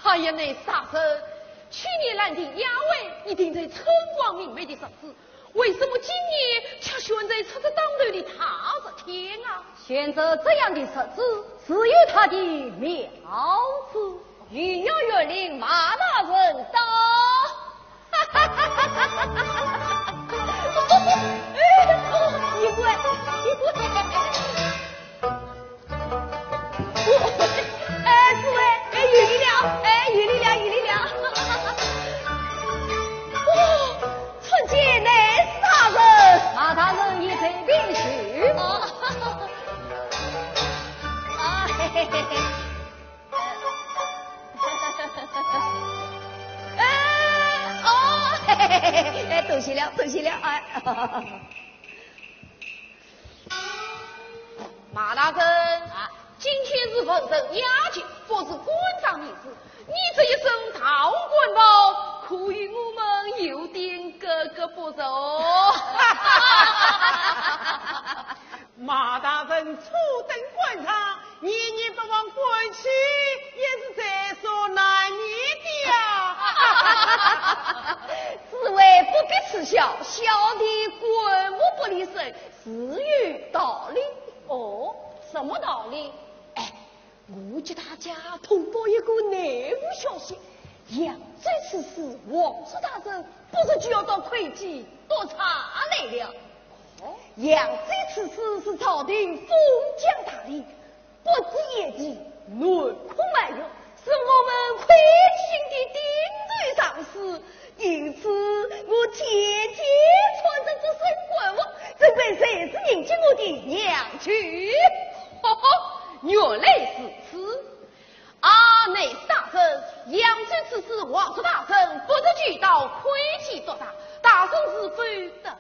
哎呀，内侍大人，去年兰亭雅味你定在春光明媚的日子，为什么今年却选在出着当头的大热天啊？ 选择这样的日子，自有它的妙处。御驾辕令，马大人到。一跪，一跪。哎，诸位，哎，有礼了，哎，有礼了，有礼了。哦，参见内侍大人。马大人已在便是。哦。 啊，嘿嘿嘿嘿。哎，哦，嘿嘿嘿嘿，哎，多谢了，多谢了，哎。马大人，啊，今天是文人雅集，不是官场人士，你这一身大红官袍，可与我们有点格格不入。 马大人初登官场，年年不忘官期，也是在所难免的呀。诸位不必嗤笑，小弟过目不离生，自有道理。哦，什么道理？哎，我给大家通报一个内幕消息，扬州刺史王叔大人不是就要到会稽督察来了？哦，扬州刺史是朝廷封疆大吏，不止一地，内控外务，是我们会稽的顶头上司。因此，我天天穿着这身官服，准备随时迎接我的娘舅。哈哈，原来如此。啊，内侍大人，扬州刺史王叔大人不是就到会稽督察，大人是否得知啊？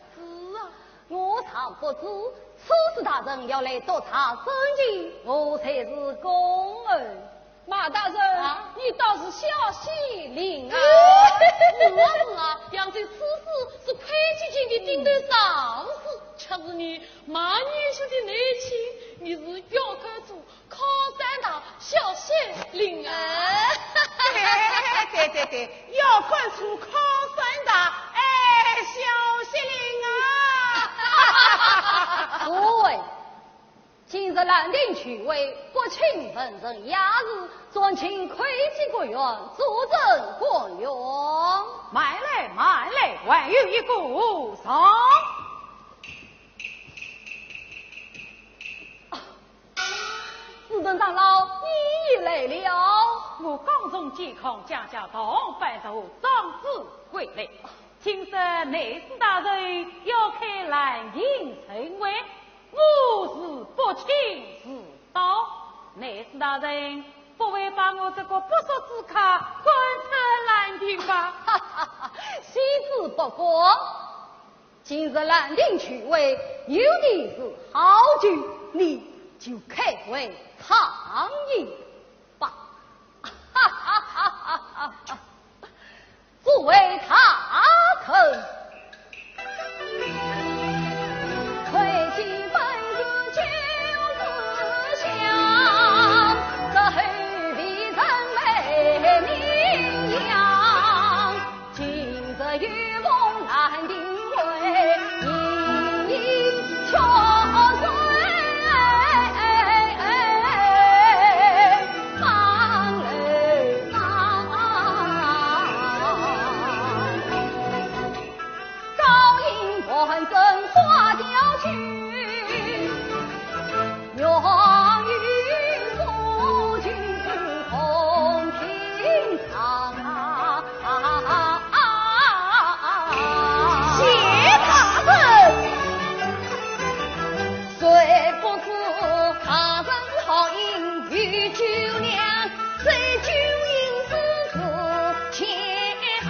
我尚不知，刺史大人要来督察申请，我才是恭候。马大人，啊？你倒是消息灵啊！是啊，是啊，扬州刺史是会稽京的顶头上司，却是你蛮年轻的内亲，你是要看出 靠山大，小仙灵啊！哎，对对对，要看出靠山大，哎，小仙灵啊！诸位，今日兰亭聚会，不请文人雅士，专请会稽各院主簿官员。慢来，慢来，还有一个上。 啊，司徒长老，你也来了。我刚从监控将校童班头长子回来，听说内侍大人要开兰亭盛会，我是不请自到。内侍大人不会把我这个不速之客赶出兰亭吧？哈哈哈，岂止不敢。 今日兰亭聚会，有的是好酒，你就开胃畅饮吧。哈哈哈哈哈！诸位大臣，会稽本是君子相，这后妃人美名扬。 今日有逢兰亭会，莺莺雀瑞放楼上。高音盘正花雕酒， 月与苏秦同庭唱。谢大人。谁不知大人好饮与酒量，醉酒饮诗词千行。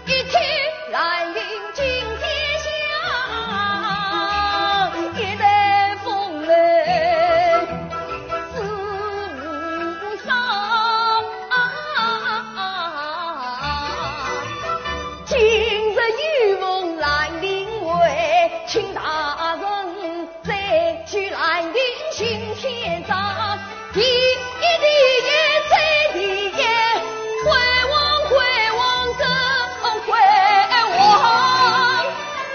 一听兰亭今天香，一代风流思无双。今日有逢兰亭会，请大人 再去兰亭行篇章，第一第一再第一，回望回望再回望，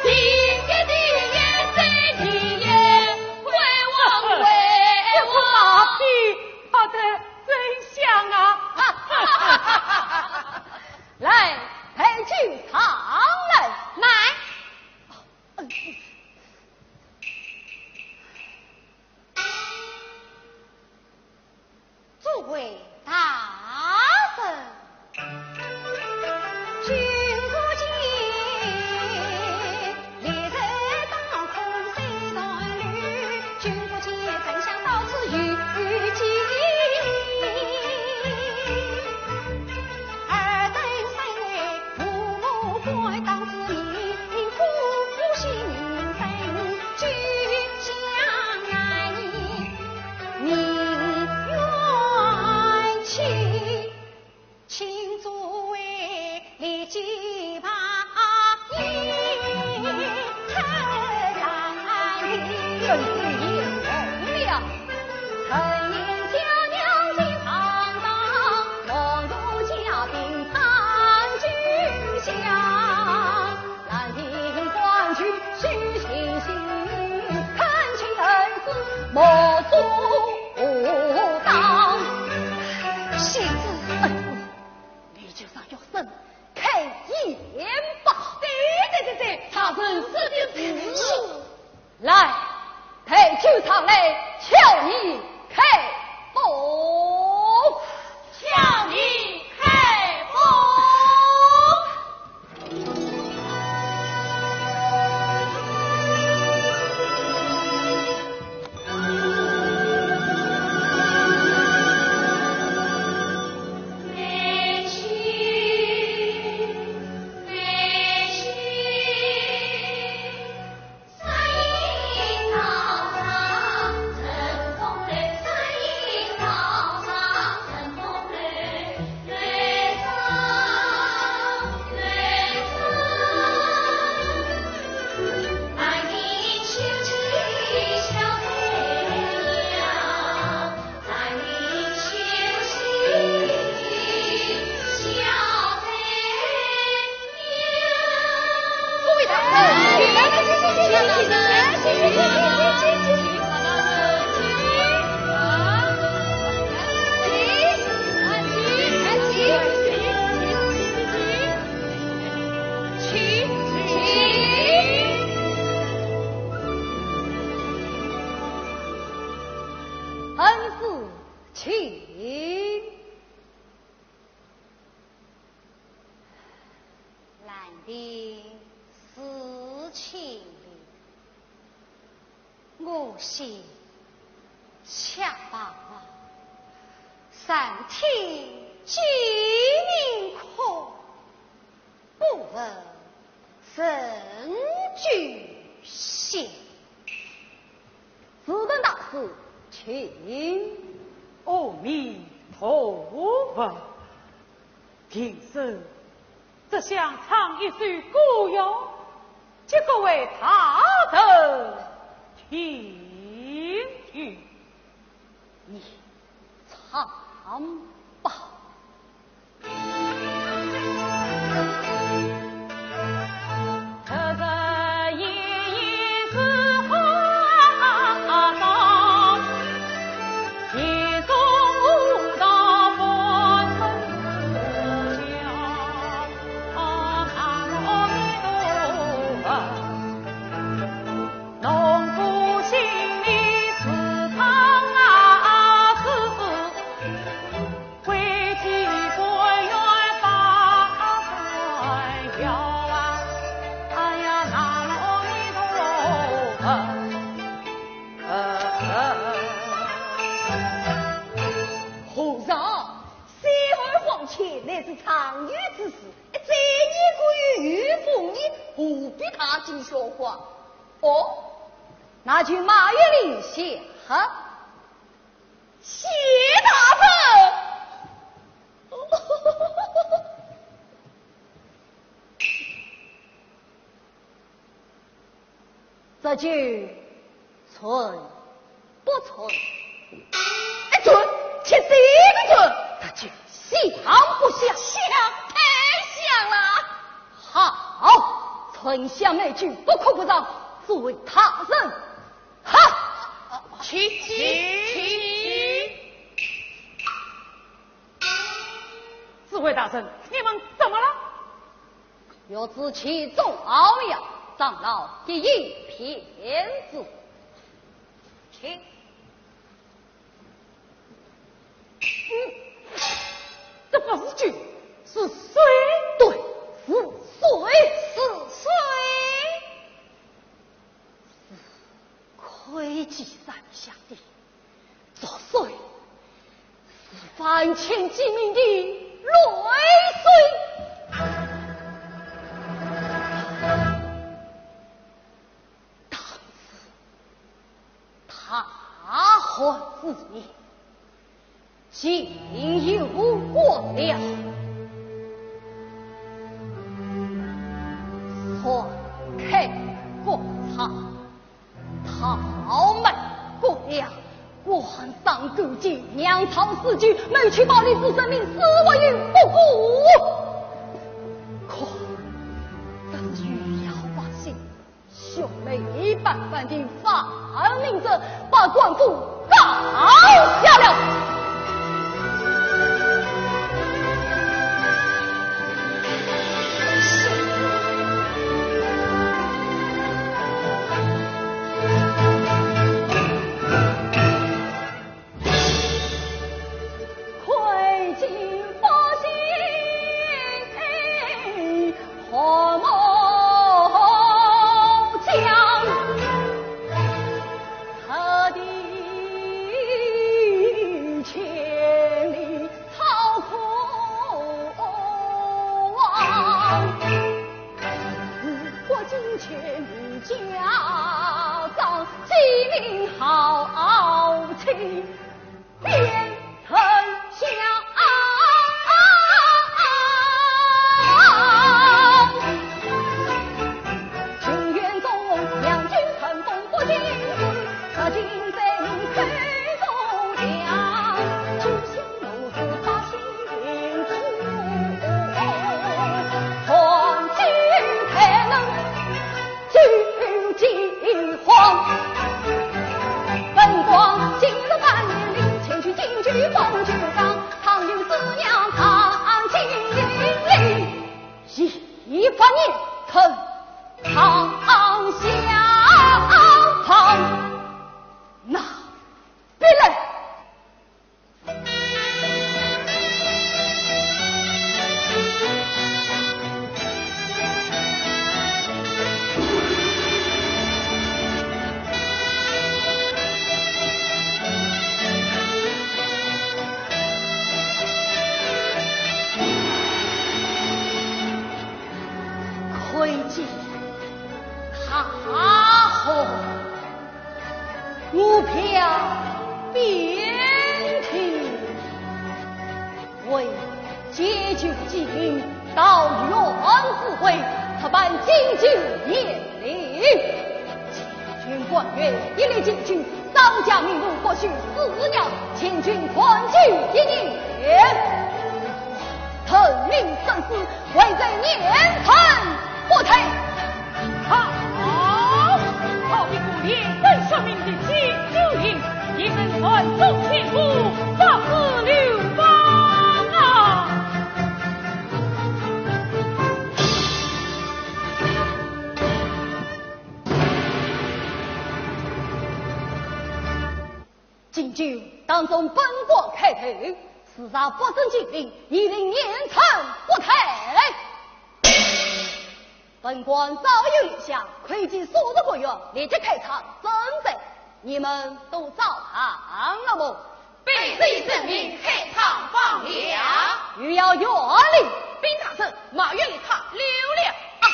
第一第一再第一，回望回望。这个马屁拍得真响啊！来，陪酒上来。来。 诸位大人，君不见，烈日当空晒断绿，君不见，丞相到此有几礼。尔等三位 父母官当知命，孤心分君相爱，你命远去，请诸位立即罢。 莫阻挡。言吧。对对对对，大人说的是。来，抬酒上来，叫你开封。叫你开封。兰亭四千里，我心却把长天寄人空，不闻人句闲。侍郎大人，请。阿弥陀佛。 平生只想唱一首歌谣，给各位大人听听。你唱吧。和尚，小儿方才乃是常有之事，一转眼过后又逢你，何必大惊小怪？哦，那就马玉林谢客。 谢大人。这酒醇不醇？哎，醇，吃这个醇，这酒香不香？香，太香了。好，醇香美酒，不可不尝，诸位大人。 哈！起，起，起！诸位大人，你们怎么了？欲知其中奥妙，长老一言便知。请。嗯，这不是酒，是水。对，是水。是水。 是开基山下的浊水，是万千贱民的泪水。当时大旱之年， 井有国粮，船开国仓，稻卖国粮，官商勾结，粮仓四聚，谋取暴利，置生命、事物于不顾。可这是愚民百姓， 兄妹一般般的反民者，把官府告下了。全民家长，鸡鸣号角边城下。群院中，两军乘风不停止，杀进城口中央。九星 一百年陈塘小唐，那必来。 可见他和 我飘边庭，为解救鲫云，到元指挥，特办金九年令。解军官员一律进军，保家民路，不许私鸟，全军团结一心。人民生死， 危在念头，不退。好，好比古年本说明的金九令，你们传奏千古，不知流芳啊！金九当中本官开头，自然不准金令，一定严惩不退。 本官早有预想，खोज数十个员，立即开仓征贼。你们都照办了么？卑职遵命，开仓放粮。有要员令。禀大人，马元立他溜了。啊！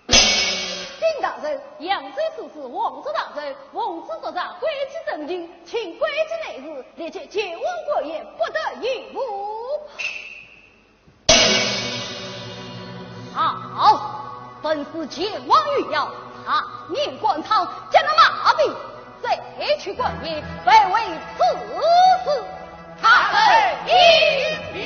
禀大人，扬州刺史王佐大人奉旨督察，规矩正经，请规矩内事，立即前往官驿，不得延误。 好，本司前往御窑，查验官仓，将那马匹，再去官驿，办为此事。大人英明。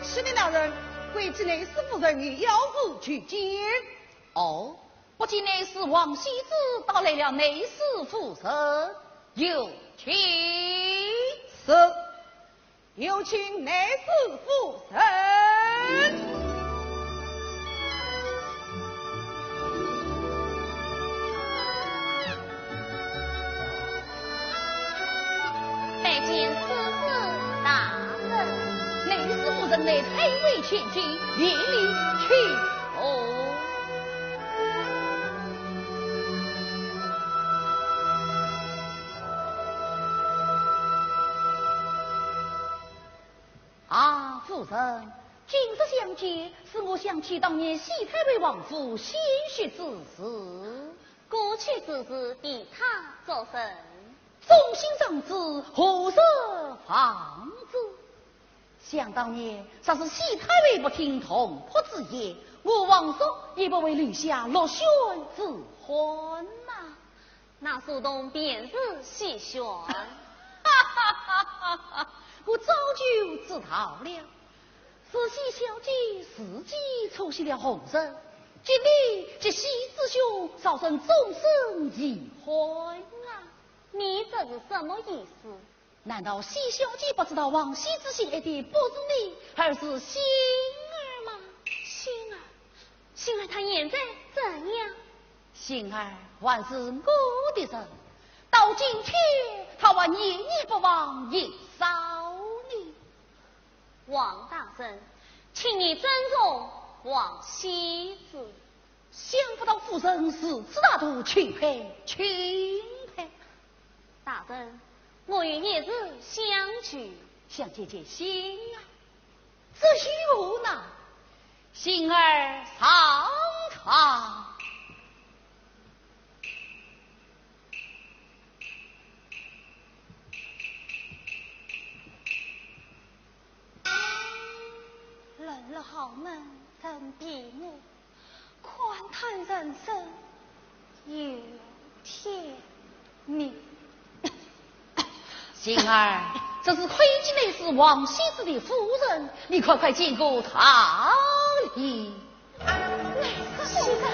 启禀大人，规矩内侍夫人有要事求见。哦，不见内侍王羲之，到来了内侍夫人，有请。是。 有请内侍夫人。太尉千金，免礼请候。啊，夫人，今日相见，使我想起当年西太尉王府鲜血之事。过去之事，替他作甚？忠心长子，何日忘之？想当年，若是西太尉不听同仆之言，我王叔也不会留下落选之患呐。那书童便是西选。哈哈哈哈哈！我早就知道了。是西小姐自己出席了红事，今日这西子兄造成终身遗憾啊！你这是什么意思？难道西小姐不知道王羲之心爱的不是你，而是星儿吗？星儿？星儿她现在怎样？星儿还是我的人，到今天她还念念不忘，一扫你。王大人，请你尊重王羲之。想不到夫人如此大度，钦佩钦佩。大人，我与叶氏相聚。想见见星儿，这又何难？星儿上堂。冷落豪门人比我， 看淡人生有天命。星儿，这是亏见你是王羲之的夫人，你快快见过她哩。乃是夫人。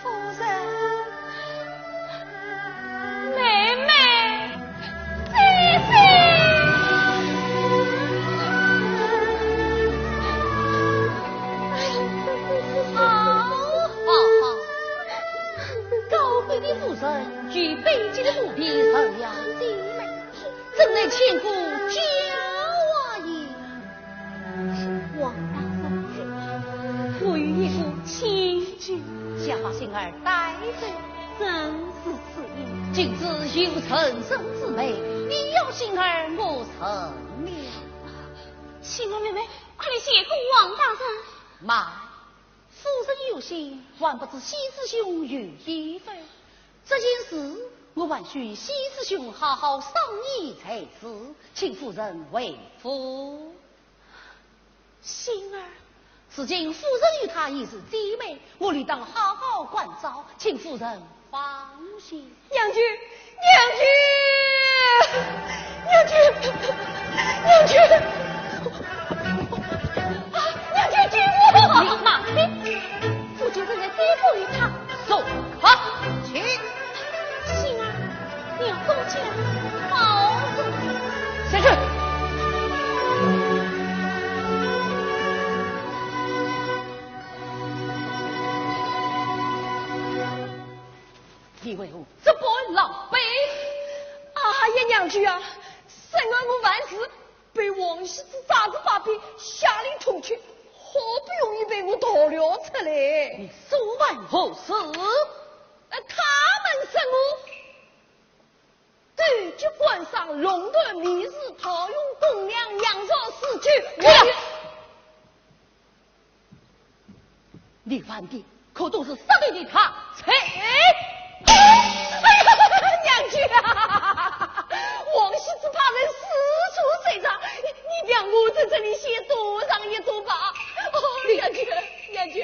夫人，妹妹，姐姐。好，好，好。高贵的夫人，与卑贱的奴婢，这样青梅，怎奈乾坤教化也。王大人，我与你父亲。先把星儿带走。真是此意。今日有成人之美，你要幸儿我成了。幸儿妹妹，快来谢过王大人。慢，夫人有信，还不知喜之兄有意否？这件事，我还需喜之兄好好商议才是，请夫人回复。 幸儿。如今夫人与他已是姐妹，我理当好好关照，请夫人放心。娘舅，娘舅，娘舅，娘舅，啊，娘舅救我！你慢点，夫君正在吩咐于他。走，快去。 幸儿，你要多加保重。下去。你为何这般狼狈？哎呀，娘舅啊，生儿我万事 被王喜之打仔把柄，下令痛斥，好不容易被我逃了出来。你所犯何事？呃，他们说我，对决官商，弄断民事，盗用公粮，养草施酒。不要！ 你犯的可都是杀敌的大罪。哎呀，娘舅啊，王喜之派人四处追查，你，你让我在这里先躲藏一躲吧。哦，娘舅，娘舅，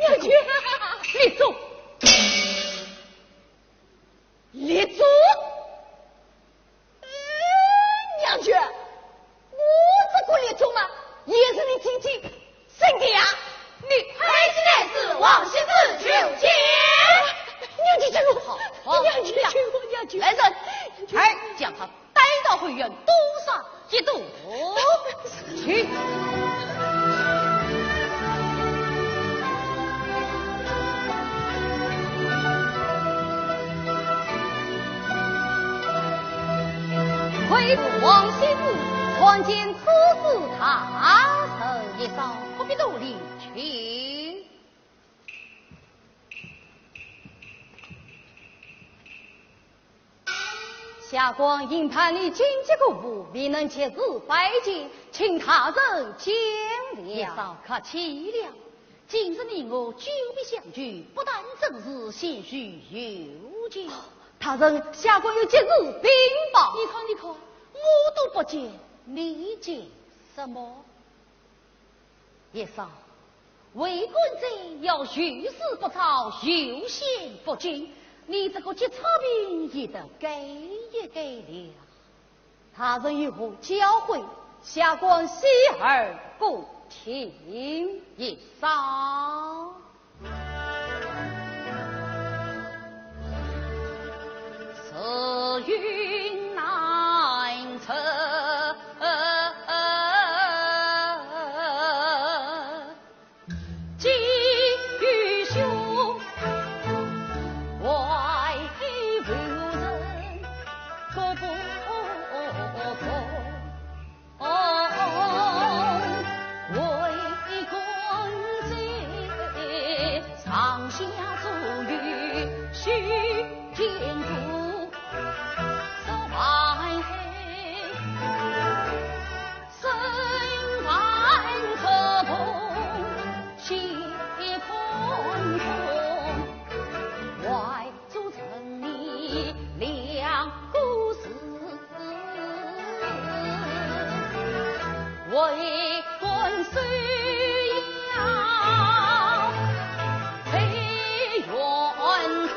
娘舅啊。你住！ 列祖？呃，娘舅，我这个列祖嘛，也是你姐姐生的呀。你还是来自王喜之求见。娘舅救我，好，好，娘舅救我，娘舅。来人，快将他带到后院，多杀一顿。 去。回顾王喜之，参见此事大人一扫，不必多礼，请。 下官因判你紧急公务，未能及时拜见，请大人见谅。一嫂客气了。今日你我久别相聚，不谈政事，闲叙幽情。大人，下官有急事禀报。你看，你看，我都不见，你见什么？ 一嫂，为官者要遇事不招，遇险不惊，你这个急草病也得改一改了。大人有何教诲，下官洗耳恭听。一嫂。 时运难测，金玉兄，外无人，各不同。 为官者，上下左右须兼顾，十万岁，身犯可痛，心困痛，外 做臣你两个字，为官虽要最圆通。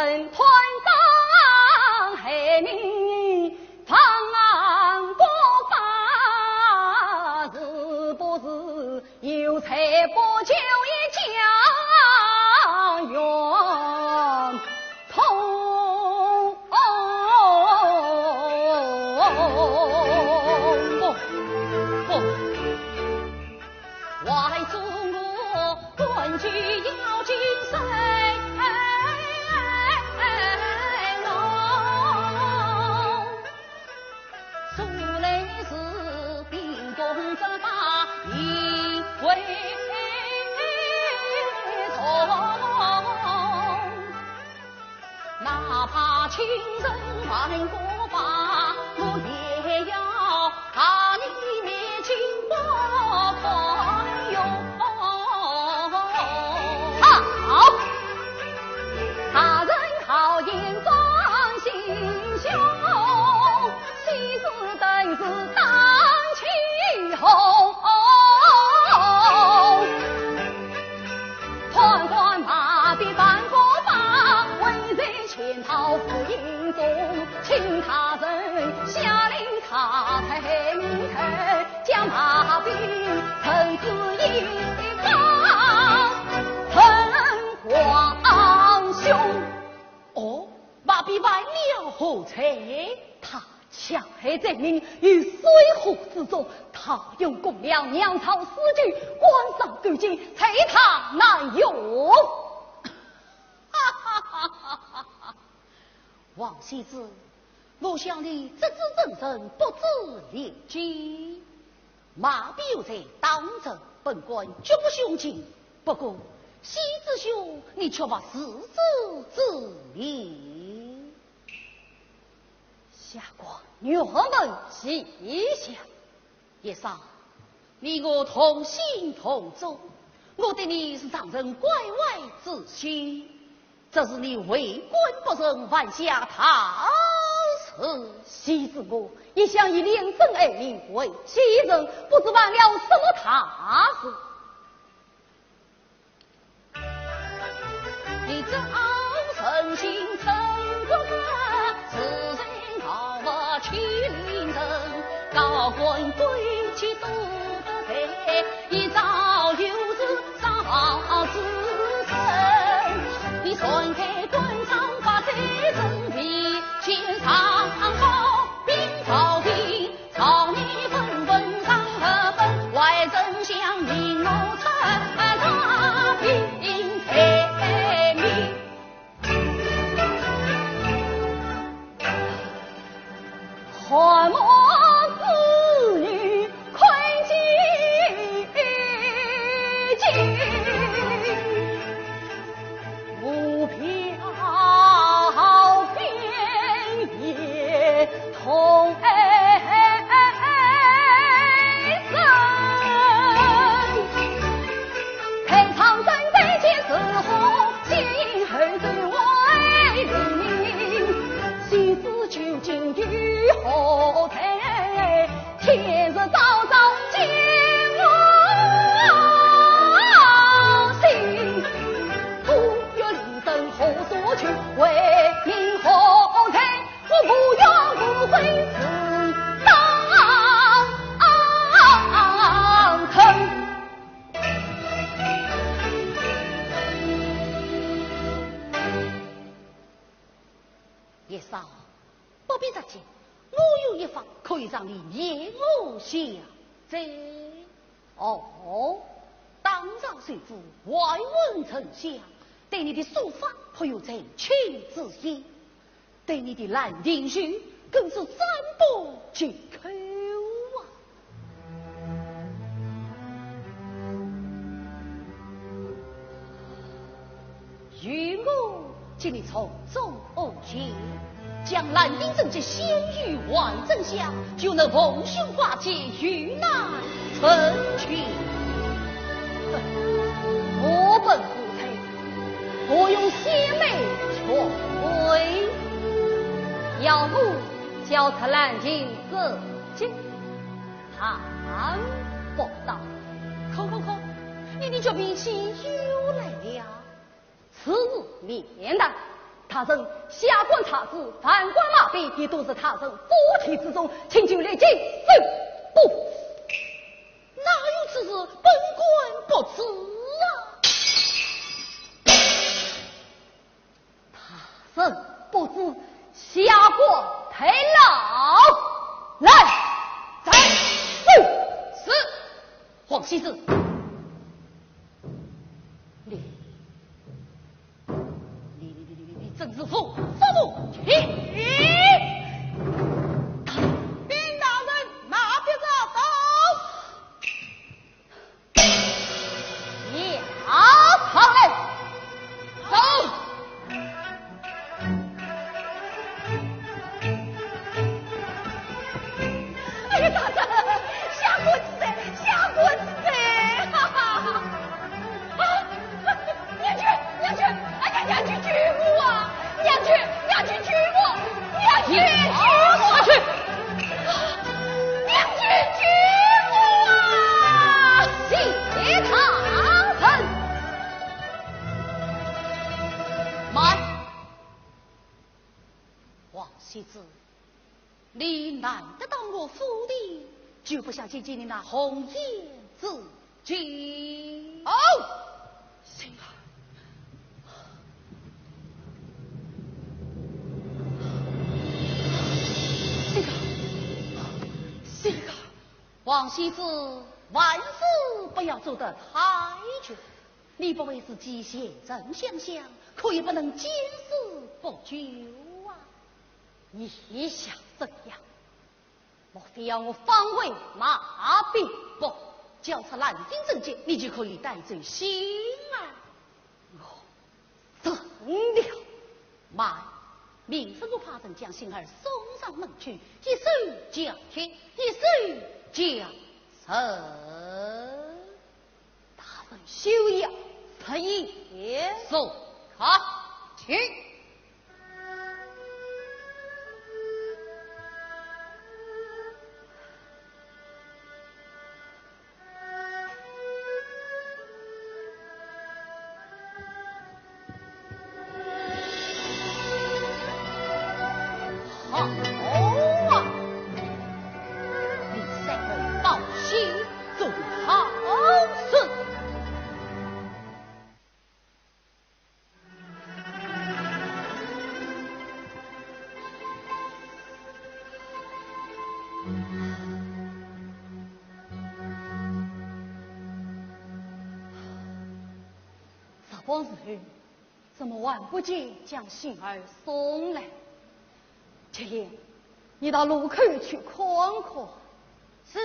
嗯，团长害命放过吧，是不是有罪不就一家冤痛？不，不，还是我断句要紧说。 好，大人好言装心胸，喜事本是当其冲。判官马必万国法，为谁潜逃府营中，请大人下令查采名头。 将马必臣子一告，陈皇兄。哦，马必犯了何罪？他戕害罪名于水火之中，他又供了粮草诗酒，官商勾结，罪他难容。哈哈哈哈哈哈！ 王仙子，我想你只知真人，不知廉洁。马必有罪，当然本官绝不胸轻。不过，仙子兄，你却无自知之明。下官原本是想 叶少，你我同姓同宗，我对你是常存关怀之心，只是你为官不慎，犯下大事。岂止我，一向以廉贞爱民为己任，不知犯了什么大事。 你这人心真不可，自认傲物欺凌人，高官贵气多得罪，一朝又是少之人。你擅开官场把罪证明，先上告禀朝廷， 朝内问问上何本，坏丞相命我查查并排名。寒门子女看究竟， 无票便也痛哀声。开场三载皆是红，先后奏为令，谁知究竟有何罪？ 天日昭昭见我心，不要令人何所求，为民何罪？我无怨无悔自当痛。叶少， 不必着急，我有一法可以让你免我下罪。哦，当朝首富外文丞相，对你的书法颇有才情之心，对你的兰亭序更是赞不绝口啊。 由我替你从中斡旋，将兰亭正集献与外丞相，就能逢凶化吉，遇难成吉。我本无才，何用献媚劝慰？要我交出兰亭正集， 谈不到。可可可，你的急脾气又来了。此事免谈，大人，下官太子，万贯马兵，也都是大人府邸之中，请就立即搜捕。哪有此事？本官不知啊。大人不知，下官代劳。来，斩首。是。王羲之，你 你你你你你真是无所不。兵大人，马兵到。押上来。走。哎呀，大人，下官知罪，下官知罪，哈哈哈。啊，娘舅，娘舅，哎呀，娘舅救我啊！娘舅，娘舅救我！娘舅救我！娘舅救我啊！谢大人。慢。王羲之，你难得到我府邸，就不想见见你那红颜知己？哦，星儿，星儿，星儿。王羲之，万事不要做得太绝。你不为自己前程想想，可也不能见死不救啊！你想怎样？ 莫非要我放回马兵？不，交出兰心证件，你就可以带走星儿。我认了。慢，明日我派人将星儿送上门去，一手交天，一手交人。 大人休要迟疑。是，快请。好啊，你三门报喜，做的好事。 日光日后，怎么还不见将星儿送来？秋莲，你到路口去看看。是。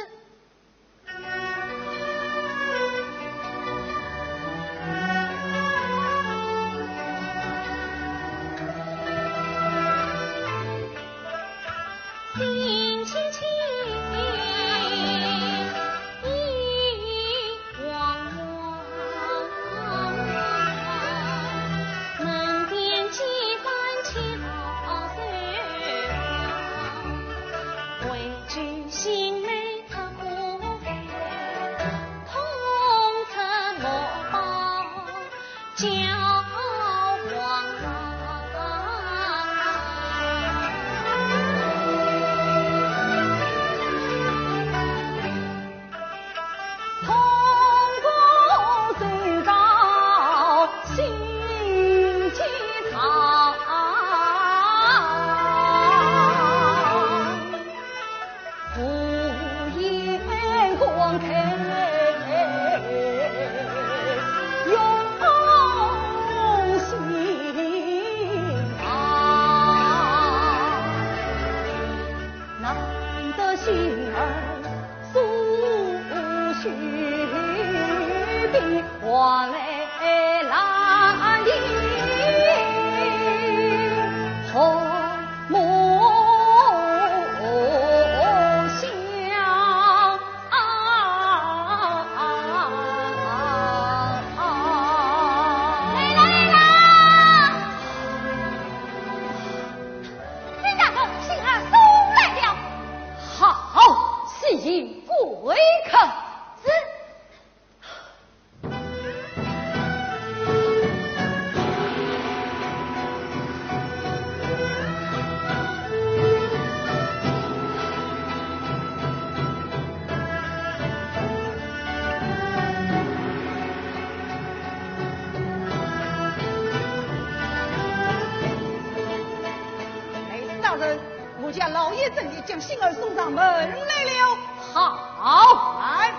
将星儿送上门来了。好。哎，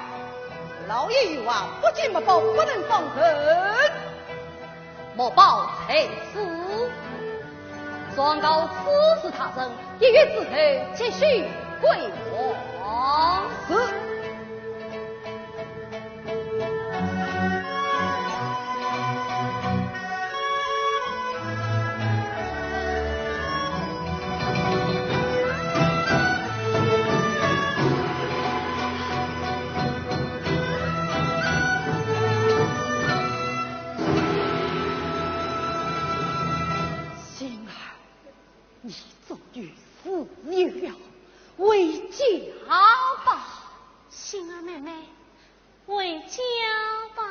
老爷有话，不见墨宝不能放人。墨宝在此，状告此事大人，一月之后即须归还。是。星儿，你终于自由了，回家吧。星儿妹妹，回家吧。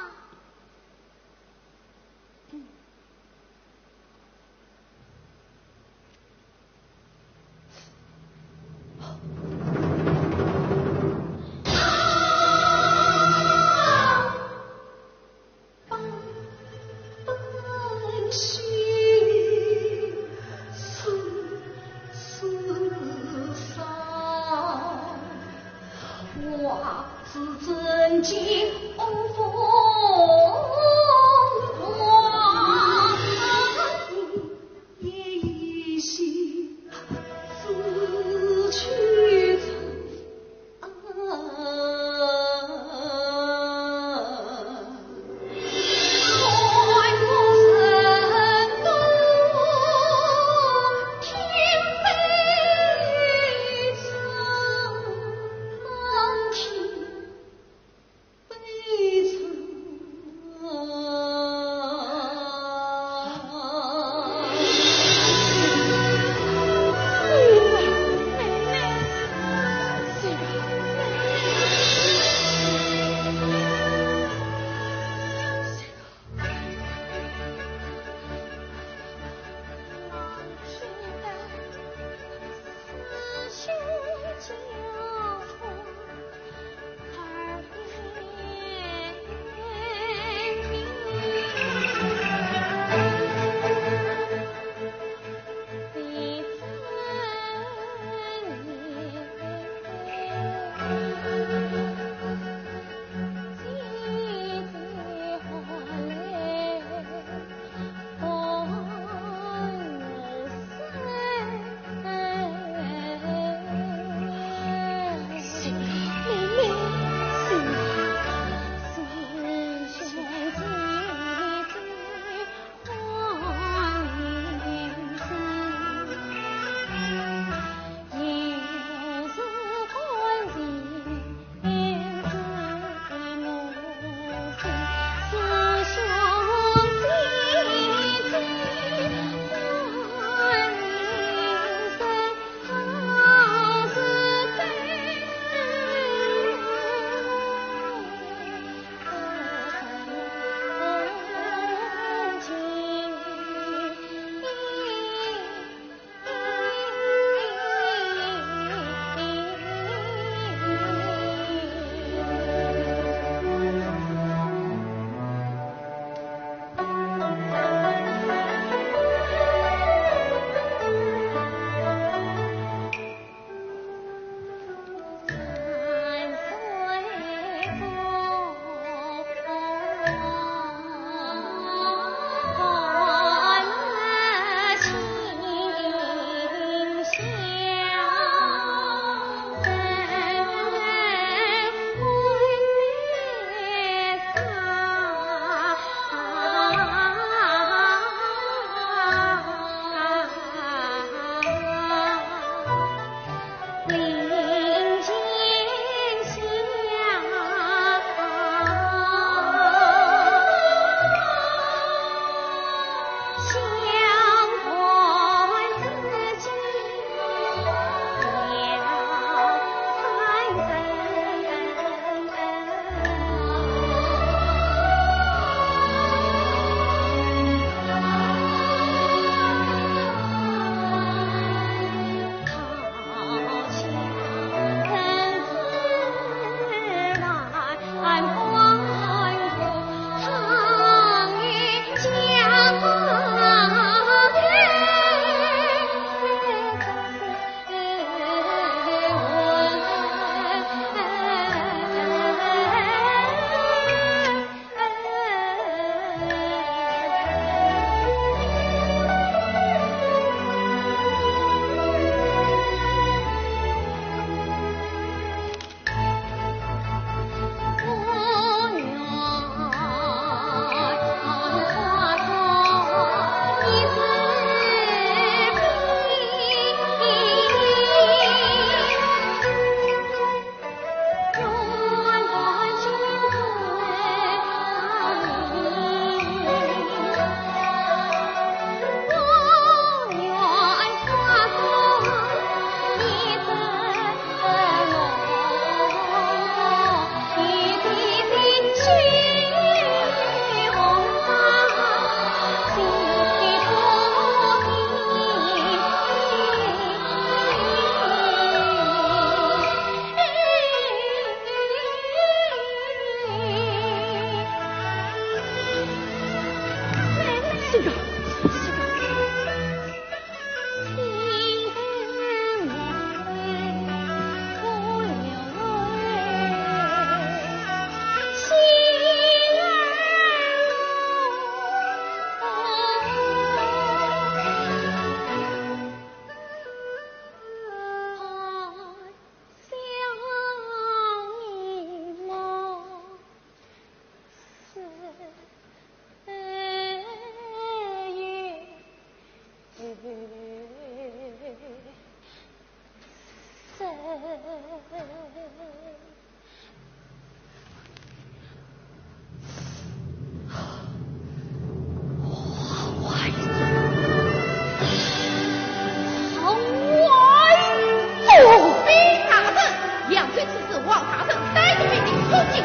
杨森此时望大人带着兵丁出京，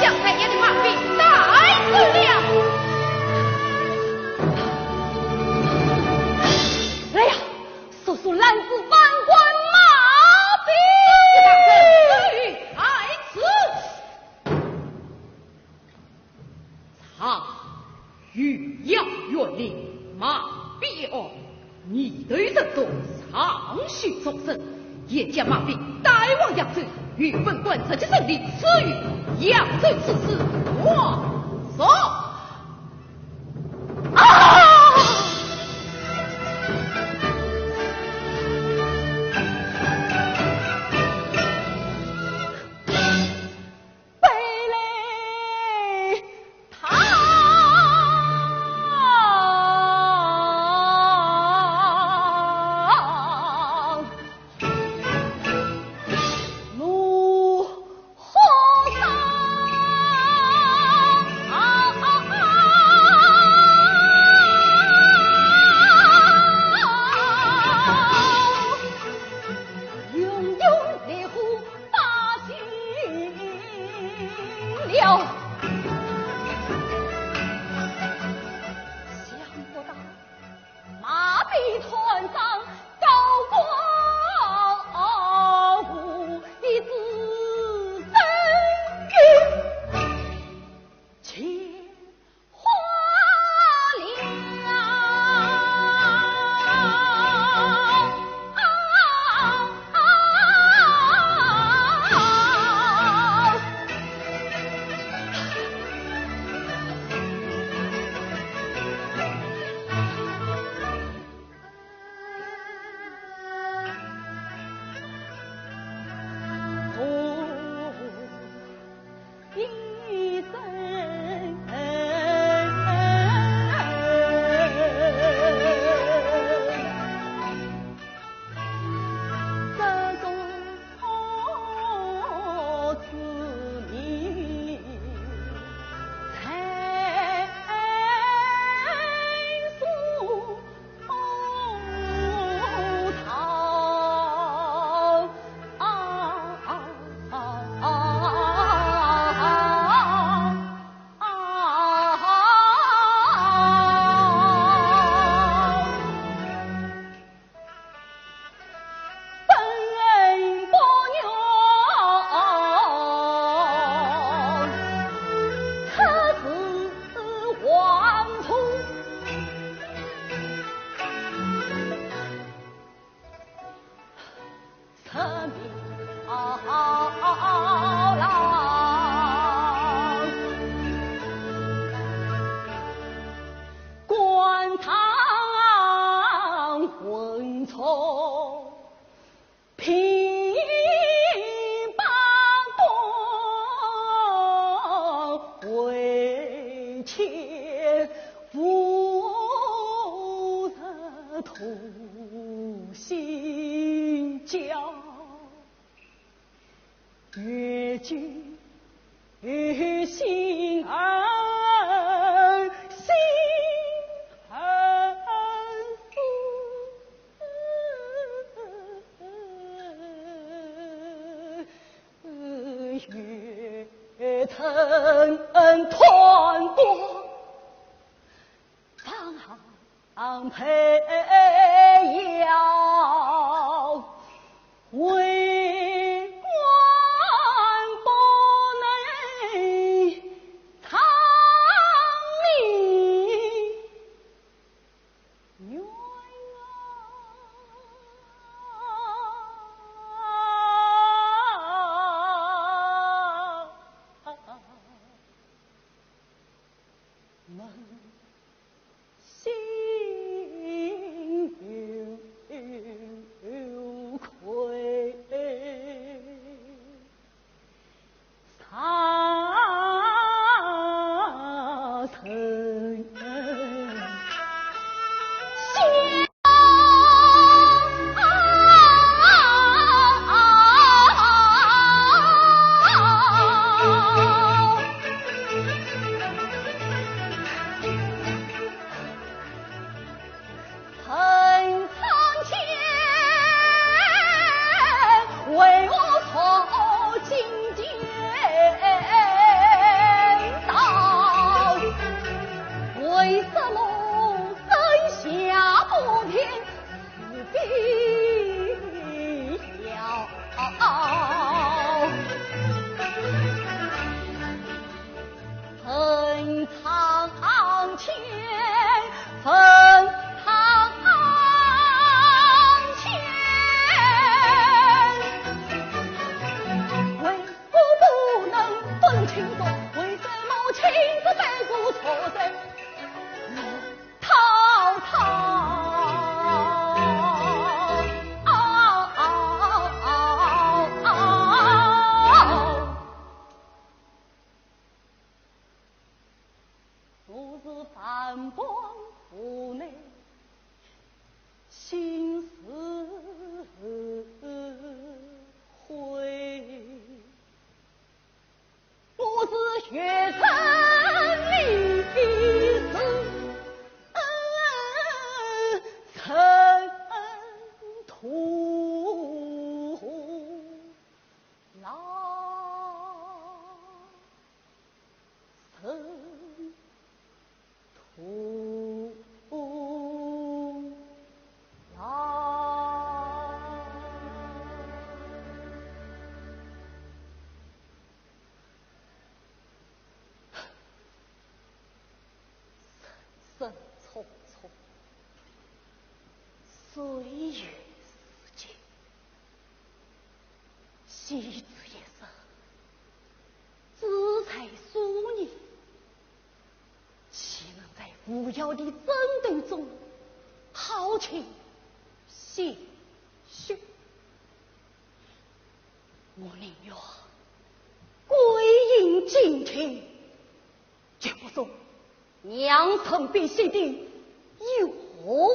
将太爷的马兵带走了。来呀，速速拦住犯官马兵！大人，在此。 常遇杨元林，马必安，你对人多，尚需作甚？现将马兵带往扬州，与本官直接审理此事。扬州刺史王佐。啊！ 想不到马背团长高官无比之身居前花了。心有愧。人生匆匆，岁月似箭，惜字一生，只在数年。岂能在无聊的争斗中耗尽心血？我宁愿归隐静听，绝不做让人悲喜的冤枉。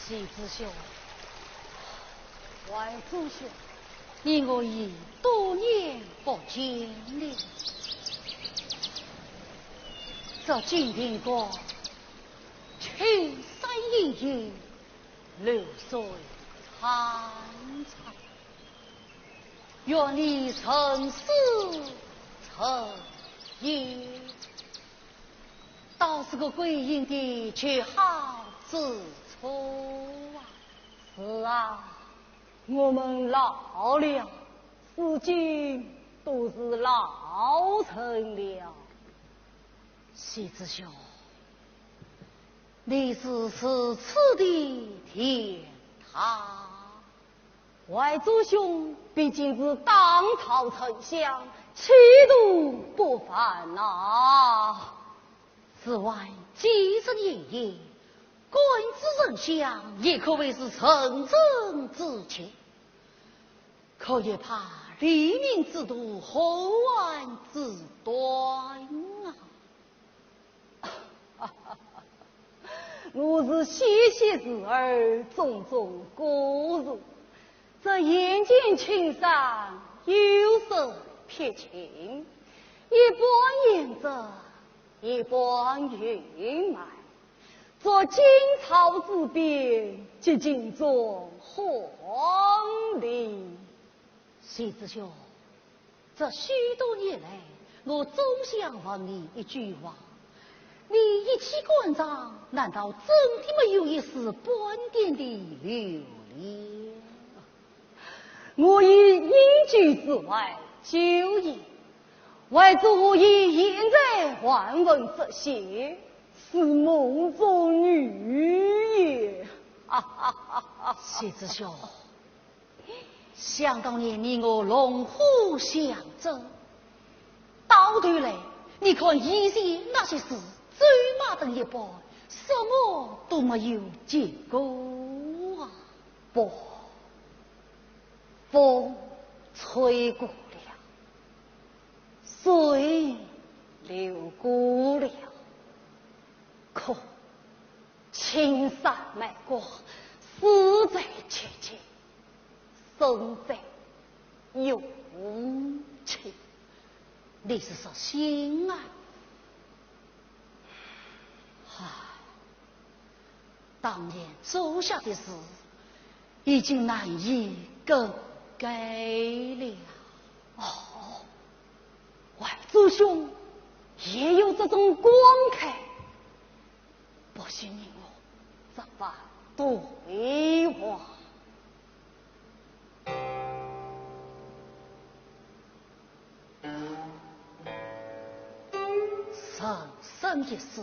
徐子兄，王子兄，你我已多年不见了。这金庭馆，青山隐隐，流水潺潺，愿你成思成也。倒是个归隐的绝好之处啊。是啊，我们老了，如今都是老人了。徐子兄，你是如此的天大。外祖兄毕竟是当朝丞相，气度不凡呐。此外几十年也，官至丞相，也可谓是圣人之杰。 可也怕黎民之惰，厚岸之短啊。我是细细时而种种果树，这眼见青山，又是撇青，一半言者，一半云霾。 作荆草之边，即尽种黄鹂。徐子兄，这许多年来，我总想问你一句话：你一起官场，难道真的没有一丝半点的留恋？ 我以隐居之外久矣，外祖以现在还文之闲，似梦中女也。徐子兄，想当年你我龙虎相争，到头来，你看以前那些事，走马灯一般，什么都没有结果啊。不， 风吹过了，水流过了，可青山漫过，死在前前，生在远去。你是说心啊？唉。 当年做下的事，已经难以更改了。哦，外祖兄也有这种感慨，不许你我这般对话。 人生一世，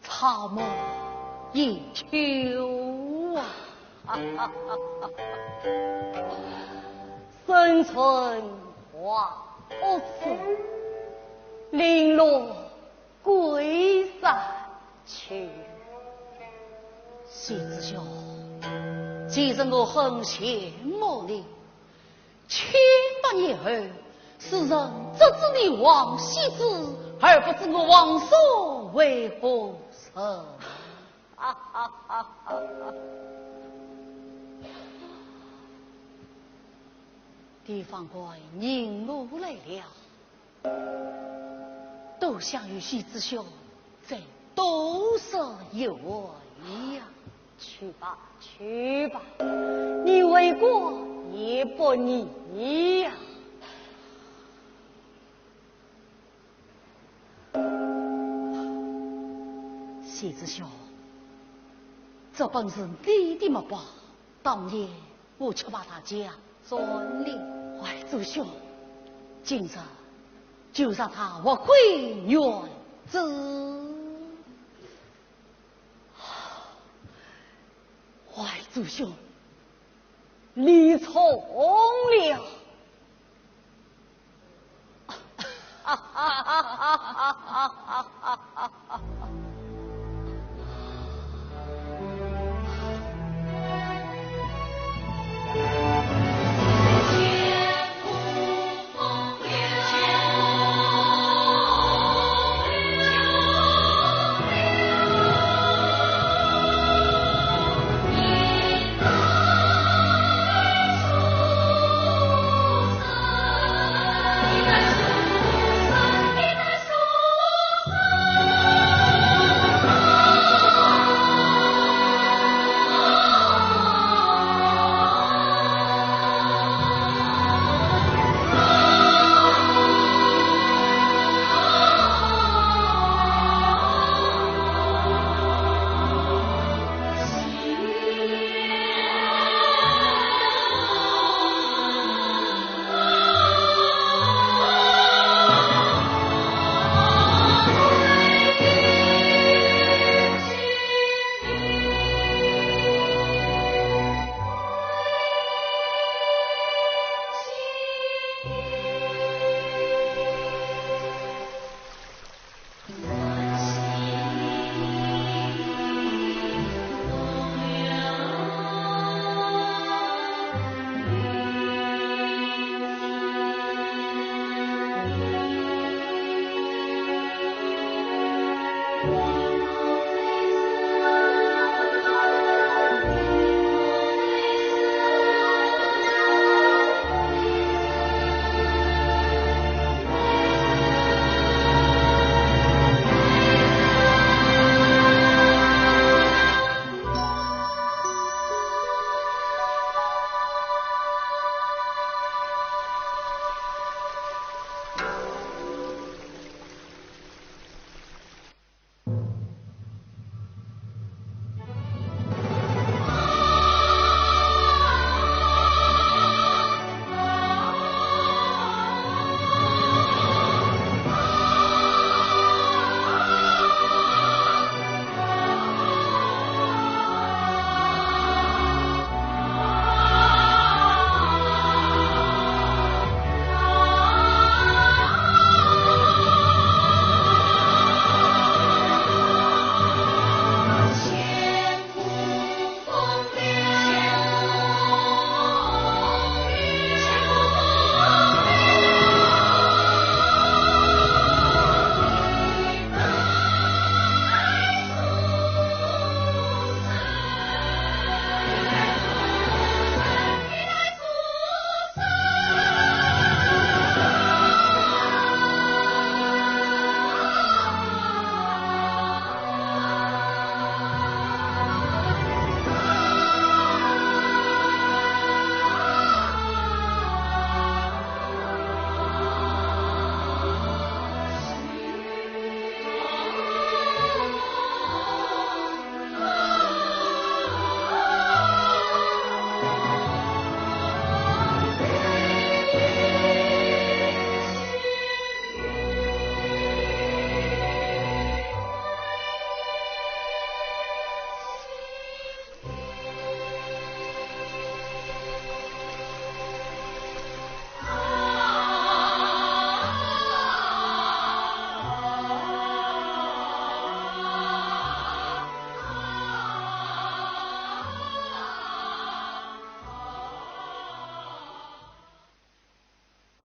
草木一秋啊。生存花无处，零落 归山去。徐子兄，其实我很羡慕你，千百年后，世人只知你王羲之，而不知我王朔为何人。地方官人我来了。 多想与徐子兄再多说一回呀。去吧，去吧，你为官也不易呀。徐子兄，这本是你的木瓜，当年 我却把它抢转了。外祖兄，今日就让它物归原主。外祖兄，你错了。